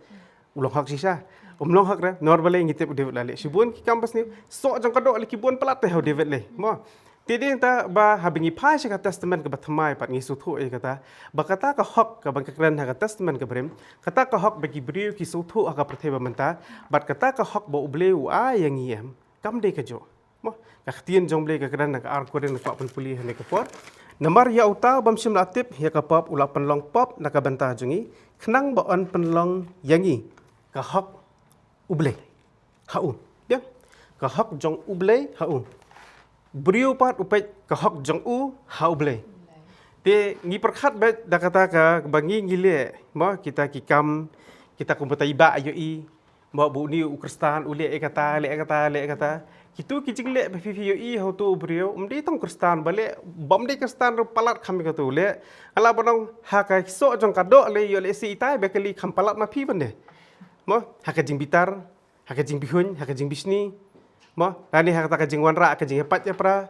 U long hok shisha. Um long hok re, namar balei ngi tip u David la leh shibun ki kam basniew. Soh jong ka doh leh ki bun palat te ha u David leh. Mo. Te dei ta ba haba ngi phai sha ka testament kaba thymmai pat ngi sngewthuh ïa kata. Ba kata ka hok kaba ka kren ha ka testament kaba rim. Kata ka hok ba ki briew ki sngewthuh ha ka pyrthei ba mynta. Bad kata ka hok ba U Blei u ai ïa ngi em. Kam dei kajuh. Mo, ka ktien jong U Blei ka kren na ka ar Korinth ka kwah pynpule ha kane ka por. Namar ïa uta u bym shym la tip ïa ka pop u la pynlong pop na ka bynta jong ngi, khnang ba un pynlong ïa ngi ka hok U Blei ha u. Biang. Ka hok jong U Blei ha u. Briew pat u peit ka hok jong u ha U Blei. Te ngi pyrkhat beit da kata kaba ngi ngi leh, mo, kita ki kam, kita kumta i ba ïohi, mo, ba une u Khristan u leh ïa kata, leh ïa kata, leh ïa kata. Kitu ki jingleh ba phi phi ïohi ha utu u briew, um dei tang Khristan ba leh, bym dei Khristan ruh palat kham ïa katu leh. Ala ba nong ha ka soh jong ka doh leh ïoh leh shi itai ba kali kham palat ma phi ban dei. Mo, ha ka jingbitar, ha ka jingbihuiñ, ha ka jingbishni. Mo, lane ha kata ka jingwanrah ka jingïapait ïapra.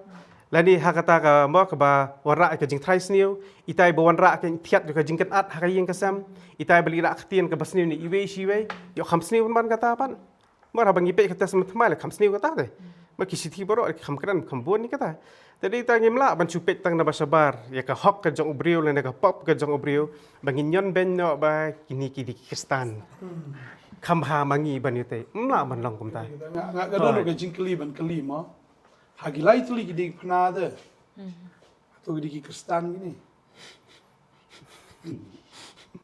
Lane ha kata ka, mo, kaba wanrah ka jingtrai sniew. Itai ba wanrah ka thiat ka jingkynat ha ka ïing ka sem. Itai ba leh rah ka ktien kaba sniew ne iwei shi iwei. Ïoh kham sniew ban kata pat. Mo, haba ngi peit ka testament thymmai leh kham sniew kata te. Mo, ki shithi baroh kham kren kham bun ïa kata. Te dei ta ngim lah ban shu peit tang na ba shabar ïa ka hok ka jong u briew lane ka pop ka jong u briew ba ngin ñion beiñ noh ba kine ki dei ki Khristan. Kham bha ma ngi ban ïatei. Ym lah ban long kumta. Nga nga ka don ka jingkylli ban kylli mo. Ha ki lai tylli ki dei phna de. To ki dei ki Khristan kine.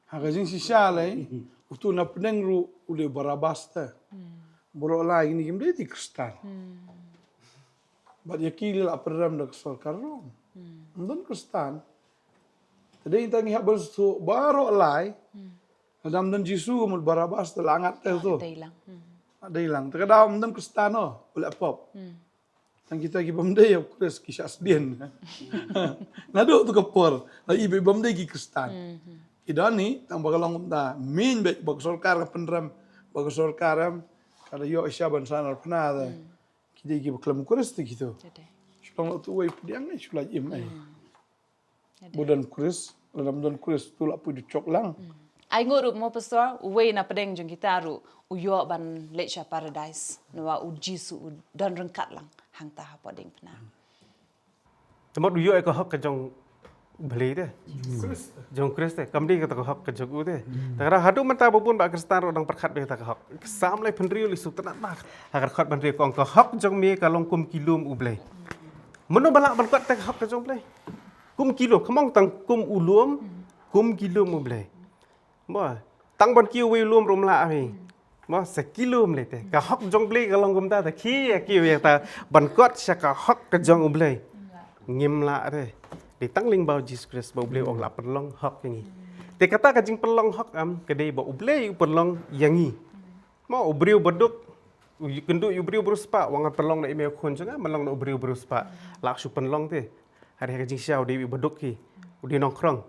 Ha ka jingshisha lei utu na pdeng ruh u dei Barabas te. Baroh lai kine kim dei ki Khristan. Bad ïa ki la pynrem da ka sorkar Rom. Ym don Khristan. Te dei tang ngi hap ban sngewthuh baroh lai. Lada ym don Jisu ka mut Barabas te la ngat te tu. Dei lang. Dei lang. Te ka daw ym don Khristan o, u la pop. Tang kita ki bym dei ïa u Khrist ki shah sdien. Naduh tu ka por la i bym dei ki Khristan. Ki don ni tang ba ka long kumta. Min bad ba ka sorkar ka pynrem, ba ka sorkar em ka da ïoh sha ban sanar phna te. Ki dei ki ba khlem Khrist te kitu. Shu long la tu wei pdiang ni shu la im ai. Bu don Khrist, la dam don Khrist tu la pui du chok lang. Ai ngut ruh mo pastor, uwei na pdeng jong kita ruh u ïoh ban leit sha paradise. Nawa u Jisu u don ryngkat lang hangta ha poding pna. Te mut u ïoh ïa ka hok ka jong Blei te. Jong Khrist te. Kam dei kata ka hok ka jong u te. Te ka haduh mynta ba bun ba Khristan ruh dang pyrkhat beit kata ka hok. Ka Salm laiphew hynriew lei sutnat bak. Ha ka dkhot ba hynriew ka ong ka hok jong me ka long kum ki lum U Blei. Mano ba lah ban kot te ka hok ka jong U Blei. Kum ki lum, ka mong tang kum u lum, kum ki lum U Blei. Mo, tang ban kiew wei lum ruh ym lah hi. Mo, sa ki lum lei te. Ka hok jong Blei ka long kumta te ki ïa kiew ïa ta ban kot sha ka hok ka jong U Blei. Ngim lah te. Dei tang lyngba u Jisu Khrist ba U Blei u ong lah pynlong hok ïa ngi. Te kata ka jingpynlong hok em ka dei ba U Blei u pynlong ïa ngi. Mo, u briew ba duk u kynduh ïa u briew ba riewspah, u ong pynlong na i mei u khun jong nga, pynlong na u briew ba riewspah. Lah shu pynlong te. Hynrei ka jingshisha u dei u ba duk hi. U dei nongkhrong.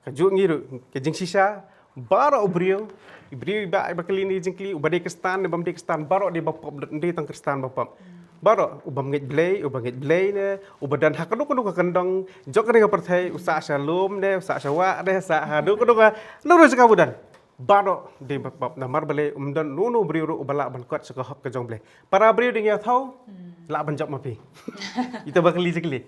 Kajuh ngi ruh, ka jingshisha, baroh u briew, i briew i ba, i ba kylli ne jingkylli, u ba dei Khristan ne bym dei Khristan, baroh dei ba pop, dei tang Khristan ba pop. Baroh, u bym ngeit Blei, u ba ngeit Blei ne, u ba don ha kano kano ka kyndong jong kane ka pyrthei, u sah sha lum ne, u sah sha wah ne, sah ha kano kano ka, kano kano jaka u don. Baroh dei ba pop, namar balei um don uno uno u briew ruh u ba lah ban kot sha ka hok ka jong Blei. Para briew dei ngi ïathuh, lah ban jop ma phi. Ita ba kylli jingkylli.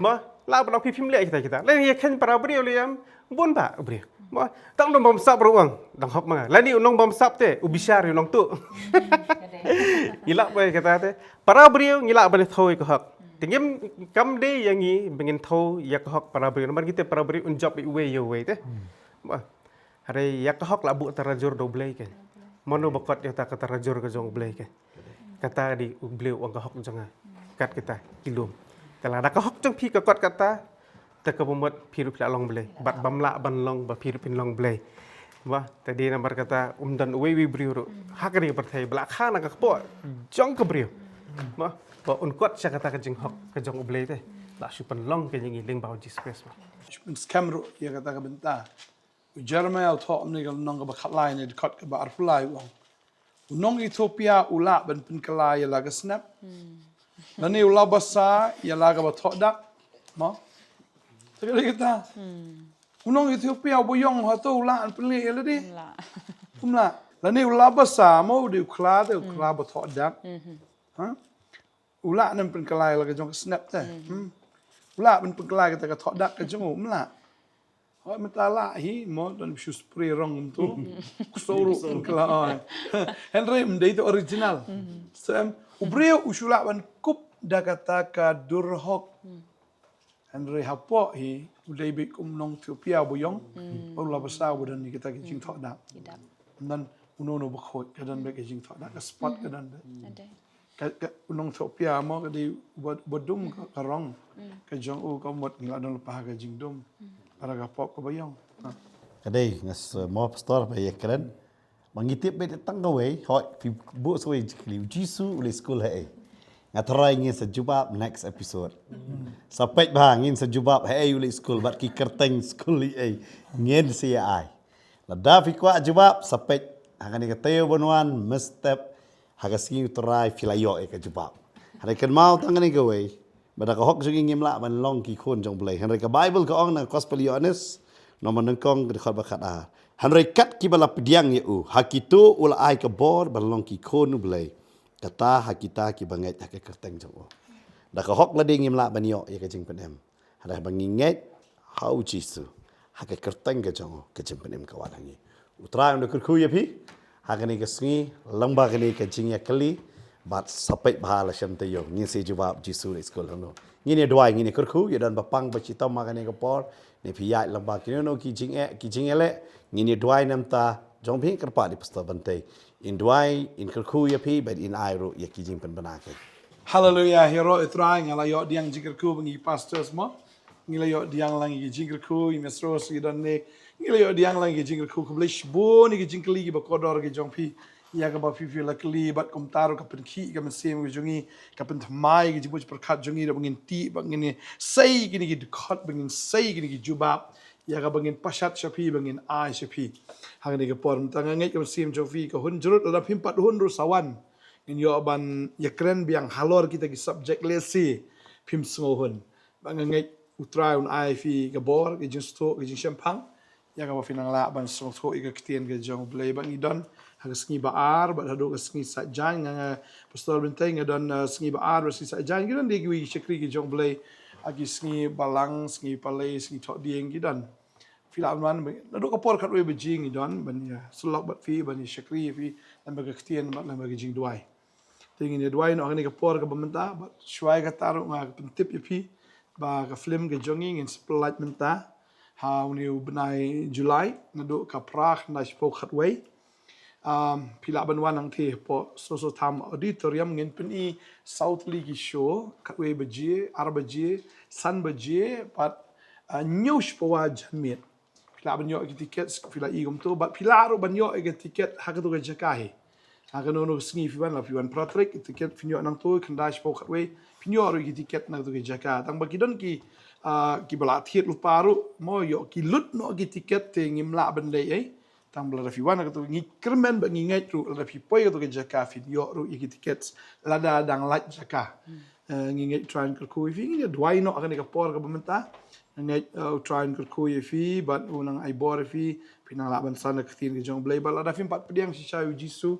Mo, lah ban ong phi phim leh kita kita. Lei ïa khein para briew lei em, bun ba u briew. Mo, tang nong bamsap ruh u ong, dang hok ma nga. Lane u nong bamsap te, u bishar u nong tu. Ngi lah ba kata te. Para briew ngi lah ban thew ïa ka hok. Te ngim kam dei ïa ngi ba ngin thew ïa ka hok para briew. Namar ngi te para briew un jop ïa uwei ïa uwei te. Mo, hynrei ïa ka hok lah buh tarajur da U Blei ke. Mano ba kot ïa ta ka tarajur ka jong U Blei ke. Kata dei U Blei u ong ka hok jong nga. Kat kita ki lum. Te lada ka hok jong phi ka kot kata, te ka bamut phi ruh phi la long Blei. Bad bym lah ban long ba phi ruh phin long Blei. Ba, te dei namar kata um don uwei uwei briew ruh ha kane ka pyrthei ba la kha na ka kpoh jong ka briew. Ba, ba un kot sha kata ka jinghok ka jong U Blei te. Lah shu pynlong ka jong ngi lyngba u Jisu Khrist ba. Shu pynskhem ruh ïa kata ka bynta. U Jeremiah u thoh ym ne ka lynnong kaba khatlai ne dkhot kaba arphew lai u ong, u nong Ethiopia u lah ban pynkylla ïa la ka snep. Lane u la basa ïa la kaba thoh dak. Mo? Te ka dei kata. U nong Ethiopia u ba ïong hato u lah ban pynleh ïa lade? Ym lah. Lane u la basa mo, u dei u khla te, u khla ba thoh dak. Ha? U lah ban pynkylla ïa la ka jong ka snep te. Hmm. U lah ban pynkylla ïa kata ka thoh dak ka jong u, ym lah. Hooid mynta lah hi mo, don shu spray rong kumtu. Ksew ruh pynkylla, hooid. Hynrei ym dei te original. So em, u briew u shu lah ban kup da kata ka dur hok. Hynrei hapoh hi u dei beit kum u nong Ethiopia ba ïong. Ba u la basa ba don ïa kata ka jingthoh dak. Ki dak. Ym don uno uno bakhuid ka don bad ka jingthoh, da ka spot ka don bad. Ka, ka, u nongthoh pia mo ka dei uba, uba dum ka, ka rong. Ka jong u ka mut ngi la don lypa ha ka jingdum. Para ka pop kaba ïong. Ha. Ka dei, nga sngewbha pastor ba ïa kren. Ba ngi tip beit tang kawei, hooid, phi buh sa kawei jingkylli, u Jisu u leit skul haei? Nga tharai ngin sa jubab next episode. Sa peit bha ngin sa jubab haei u leit skul, bad ki kyrteng skul haei ngin sa ïa ai. Lada phi kwah jubab, sa peit ha kane ka taïew ban wan, mynstep ha ka sngi U Trai phi la ïoh ïa ka jubab. Hynrei kynmaw tang kane kawei, ba da ka hok jong ngi ngim lah ban long ki khun jong U Blei. Hynrei ka Baibl ka ong na ka Gospel Ïoannis, nombar nyngkong ka dkhot ba khatar. Hynrei kat kiba la pdiang ïa u, ha kito u la ai ka bor ban long ki khun U Blei. Kata ha kita kiba ngeit ha ka kyrteng jong u. Da ka hok lade ngim lah ban ïoh ïa ka jingpynim. Hynrei ba ngi ngeit ha u Jisu, ha ka kyrteng ka jong u, ka jingpynim ka wan ha ngi. U Trai un da kyrkhu ïa phi ha kane ka sngi lyngba kane ka jingïakylli, bad sa peit bha la shem taïew ngin sa jubab Jisu leit skul hangno. Ngin ïa duwai, ngin ïa kyrkhu, ïa don ba pang ba chitom ha kane ka por, ne phi ïaid lyngba kino kino ki jingeh, ki jingïaleh, ngin ïa duwai na ka bynta jong phi. Kyrpad ïa Pastor Bantei, in duwai, in kyrkhu ïa phi bad in ai ruh ïa ki jingpynbna ki. Haleluya, ïaroh ïa U Trai. Nga la ïoh pdiang jingkyrkhu ba ngi pastors mo, ngi la ïoh pdiang lang ïa ki jingkyrkhu, ïa Miss Rose, ïa don ne, ngi la ïoh pdiang lang ïa ki jingkyrkhu. Khublei shibun ïa ki jingkylli kiba kordor ki jong phi, ïa kaba phi, phi la kylli, bad kumta ruh ka pynkhih ka mynsiem ka jong ngi, ka pynthymmai ka jingbuh jingpyrkhat jong ngi, da ba ngin tip, ba ngin sei kine ki dkhot, ba ngin sei kine ki jubab, ïa kaba ngin pashat sha phi, ba ngin ai sha phi. Ha kane ka por mynta nga ngeit ka mynsiem jong phi ka hun jrut, lada phim pat hun ruh sa wan. Ngin ïoh ban ïakren biang halor kita ki subject lehse phim sngewhun. Ba nga ngeit U Trai un ai phi ka bor, ka jingsngewthuh, ka jingshemphang, ïa kaba phin nang lah ban sngewthuh ïa ka ktien ka jong U Blei. Ba ngi don ha ka sngi ba ar bad haduh ka sngi Saitjaiñ, nga, nga Pastor Bantei, nga don, uh, sngi ba ar bad sngi Saitjaiñ, ki don de kiwei ki shakri ki jong U Blei ha ki sngi Balang, sngi Palei, sngi Thohdieng, ki don. Phi lah ban wan, naduh ka por khatwei baje ngi don ban ïasyllok bad phi, ban ïashakri ïa phi lyngba ka ktien bad lyngba ka jingduwai. Te ngin ïa duwai noh ha kane ka por kaba mynta, bad shuwa kata ruh nga pyntip ïa phi ba ka film ka jong ngi ngin sa pyllait mynta ha une u bnai July, naduh ka phra khyndai shiphew khatwei. Um, phi lah ban wan hangtei hapoh Soso Tham Auditorium, ngin pyni saw tylli ki show, khatwei baje, ar baje, san baje, bad, uh, hynñiew shiphew janmiet. Phi lah ban ïoh ki tiket, phi lah i kumto, bad phi lah ruh ban ïoh ki tiket ha kato ka jaka hi. Ha kano kano ka sngi phi wan, la phi wan phra tarik, ki tiket phin ïoh nangto, khyndai shiphew khatwei, phin ïoh ruh ki tiket na kato ka jaka. Tang ba ki don ki, ah, kiba la thied lypa ruh, mo, ïoh ki lut noh ki tiket te ngim lah ban leit ei. Tang ba lada phi wan ha kato, ngi kyrmen bad ngi ngeit ruh lada phi poi kato ka jaka phin ïoh ruh ïa ki tiket lada dang lait jaka. Eh, ngi ngeit U Trai un kyrkhu ïa phi, ngi duwai noh ha kane ka por kaba mynta. Ngi ngeit, eh, U Trai un kyrkhu ïa phi bad un nang ai bor ïa phi, phin nang lah ban san ïa ka ktien ka jong U Blei, bad lada phim pat pdiang shisha ïa U Jisu,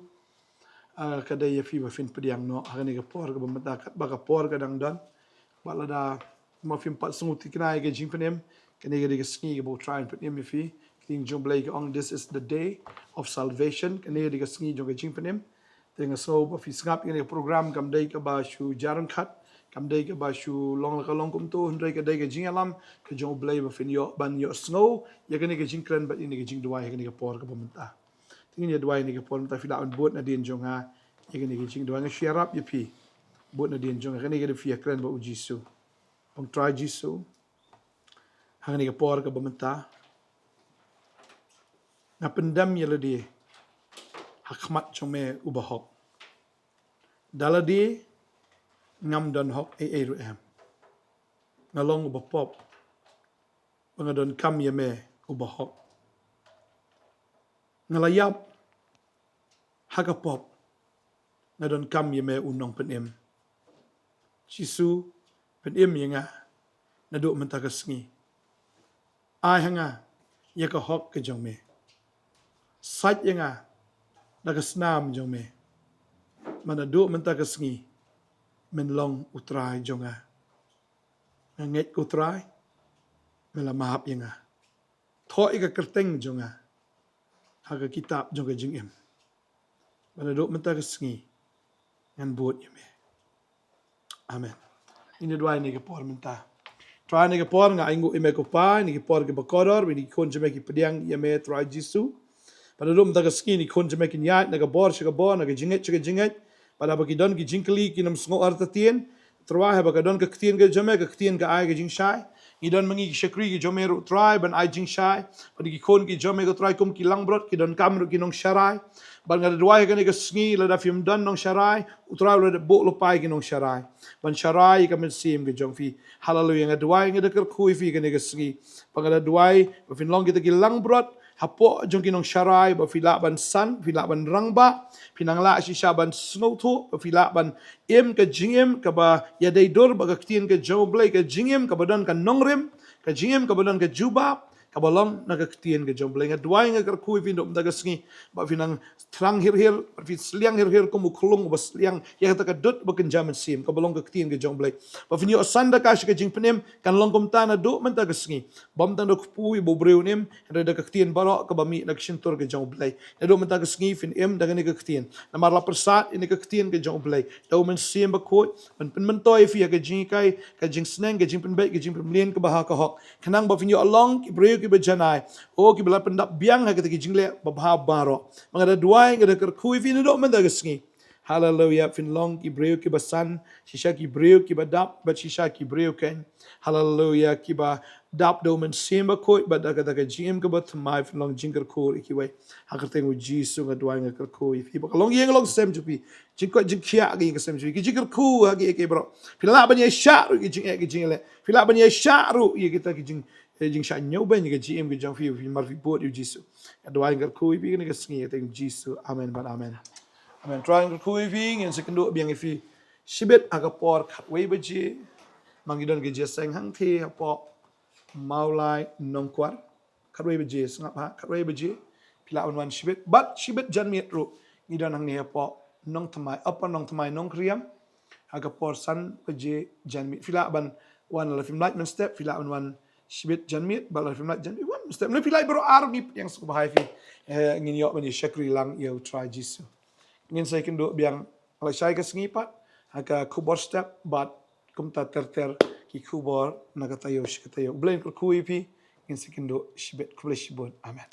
eh, ka dei ïa phi ba phin pdiang noh ha kane ka por kaba mynta, katba ka por ka dang don. Bad lada ma phim pat sngewthikna ïa ka jingpynim, kane ka dei ka sngi kaba U Trai un pynim ïa phi. Ka ktien jong U Blei ka ong, "This is the day of salvation." Kane ka dei ka sngi jong ka jingpynim. Te nga sngew ba phi sngap ïa kane ka program kam dei kaba shu jar ryngkat, kam dei kaba shu long la ka long kumto, hynrei ka dei ka jingïalam ka jong U Blei ba phin ïoh ban ïohsngew ïa kane ka jingkren bad ïa kane ka jingduwai ha kane ka por kaba mynta. Te ngin ïa duwai ha kane ka por mynta, phi lah ban bud nadien jong nga ïa kane ka jingduwai. Nga shu ïarap ïa phi. Bud nadien jong nga, kane ka dei phi ïakren bad U Jisu. Ong, Trai Jisu, ha kane ka por kaba mynta, nga pyndem ïa lade ha khmat jong me uba hok. Da lade ngam don hok ei ei ruh em. Nga long uba pop ba nga donkam ïa me uba hok. Nga la ïap ha ka pop, nga donkam ïa me u nongpynim. Jisu, pynim ïa nga naduh mynta ka sngi. Ai ha nga ïa ka hok ka jong me. Sait ïa nga da ka snam jong me. Ba naduh mynta ka sngi men long U Trai jong nga. Nga ngeit ko Trai, me la map ïa nga. Thoh ïa ka kyrteng jong nga ha ka kitab jong ka jingim. Ba naduh mynta ka sngi ngan bud ïa me. Amen. Ngin ïa duwai ha kane ka por mynta. Trai, ha kane ka por nga ainguh ïa me ko Pa, ha kane ka por kaba kordor, ba kine ki khun jong me ki pdiang ïa me Trai Jisu. Bad naduh mynta ka sngi, ki khun jong me kin ïaid na ka bor sha ka bor, na ka jingngeit sha ka jingngeit. Bad haba ki don ki jingkylli, kin ym sngew artatien. Trai, haba ka don ka ktien ka jong me, ka ktien ka ai ka jingshai. Ngi don ma ngi ki shakri ki jong me ruh, Trai, ban ai jingshai. Bad ki khun ki jong me, ko Trai, kum ki langbrot, ki donkam ruh ki nongsharai. Bad nga da duwai ha kane ka sngi, lada phim don nongsharai, u Trai u la dep buh lypa ïa ki nongsharai ban sharai ïa ka mynsiem ka jong phi. Haleluia, nga duwai, nga da kyrkhu ïa phi ha kane ka sngi. Bad nga da duwai ba phin long kita ki langbrot hapoh jong ki nongsharai, ba phi lah ban san, phi lah ban rangbah, phi nang lah shisha ban sngewthuh, ba phi lah ban im ka jingim kaba ïadei dur bad ka ktien ka jong U Blei, ka jingim kaba don ka nongrim, ka jingim kaba don ka jubab, kaba long na ka ktien ka jong U Blei. Nga duwai, nga kyrkhu ïa phi naduh mynta ka sngi, ba phin nang thrang hir hir, ba phin sliang hir hir kum u khlung uba sliang ïa kata ka dud ba kynja mynsiem, kaba long ka ktien ka jong U Blei. Ba phin ïoh san da ka sha ka jingpynim, kan long kumta naduh mynta ka sngi. Bym tang da u kpu uba u briew un im, hynrei da ka ktien baroh kaba mih na ka shyntur ka jong U Blei. Naduh mynta ka sngi phin im da kane ka ktien. Namar la pyrsad ïa kane ka ktien ka jong U Blei da U Mynsiem Bakhuid ban pynmyntoi ïa phi ha ka jinghikai, ka jingsneng, ka jingpynbeit, ka jingpynmlien kaba ha ka hok. Khnang ba phin ïoh long ki briew kiba janai, o, kiba la pyndap biang ha kita ki jingleh babha baroh. Ba nga da duwai, nga da kyrkhu ïa phi naduh mynta ka sngi. Haleluia, phin long ki briew kiba san, shisha ki briew kiba dap, bad shisha ki briew keiñ, haleluia, kiba dap da U Mynsiem Bakhuid, bad da kata ka jingim kaba thymmai, phin long jingkyrkhu ïa kiwei. Ha ka kyrteng U Jisu nga duwai, nga kyrkhu ïa phi, ba ka longïing longsem jong phi, jingkoit jingkhiah ha ka ïing ka sem jong phi, ki jingkyrkhu ha kiei kiei baroh. Phi lah ban ïaishah ruh ïa ki jingeh ki jingleh, phi lah ban ïaishah ruh ïa kita ki jing, eh, jingshah ñiewbeiñ ïa ka jingim ka jong phi, phi mar phi bud ïa U Jisu. Nga duwai, nga kyrkhu ïa phi ha kane ka sngi ha ka kyrteng U Jisu. Amen bad amen. Amen. Trai, nga kyrkhu ïa phi, ngin sa ïakynduh biang ïa phi shibit ha ka por khatwei baje. Ma ngi don ka jingïaseng hangtei hapoh Mawlai Nongkwar. Khatwei baje, sngap ha, khatwei baje. Phi lah ban wan shibit, bad shibit janmiet ruh ngi don hangne hapoh Nongthymmai, Upper Nongthymmai, Nongkriam. Ha ka por san baje janmiet. Phi lah ban wan, lada phim lait mynstep, phi lah ban wan shibit janmiet, bad lada phim lait janmiet, wan mynstep. Lada phi lait baroh ar, ngi pdiang sngewbha ïa phi. Eh, ngin ïoh ban ïa shakri lang ïa U Trai Jisu. Ngin sa ïakynduh biang lashai ka sngi pat ha ka khubor step, bad kumta ter ter ki khubor na ka taïew sha ka taïew. U Blei un kyrkhu ïa phi. Ngin sa ïakynduh shibit. Khublei shibun. Amen.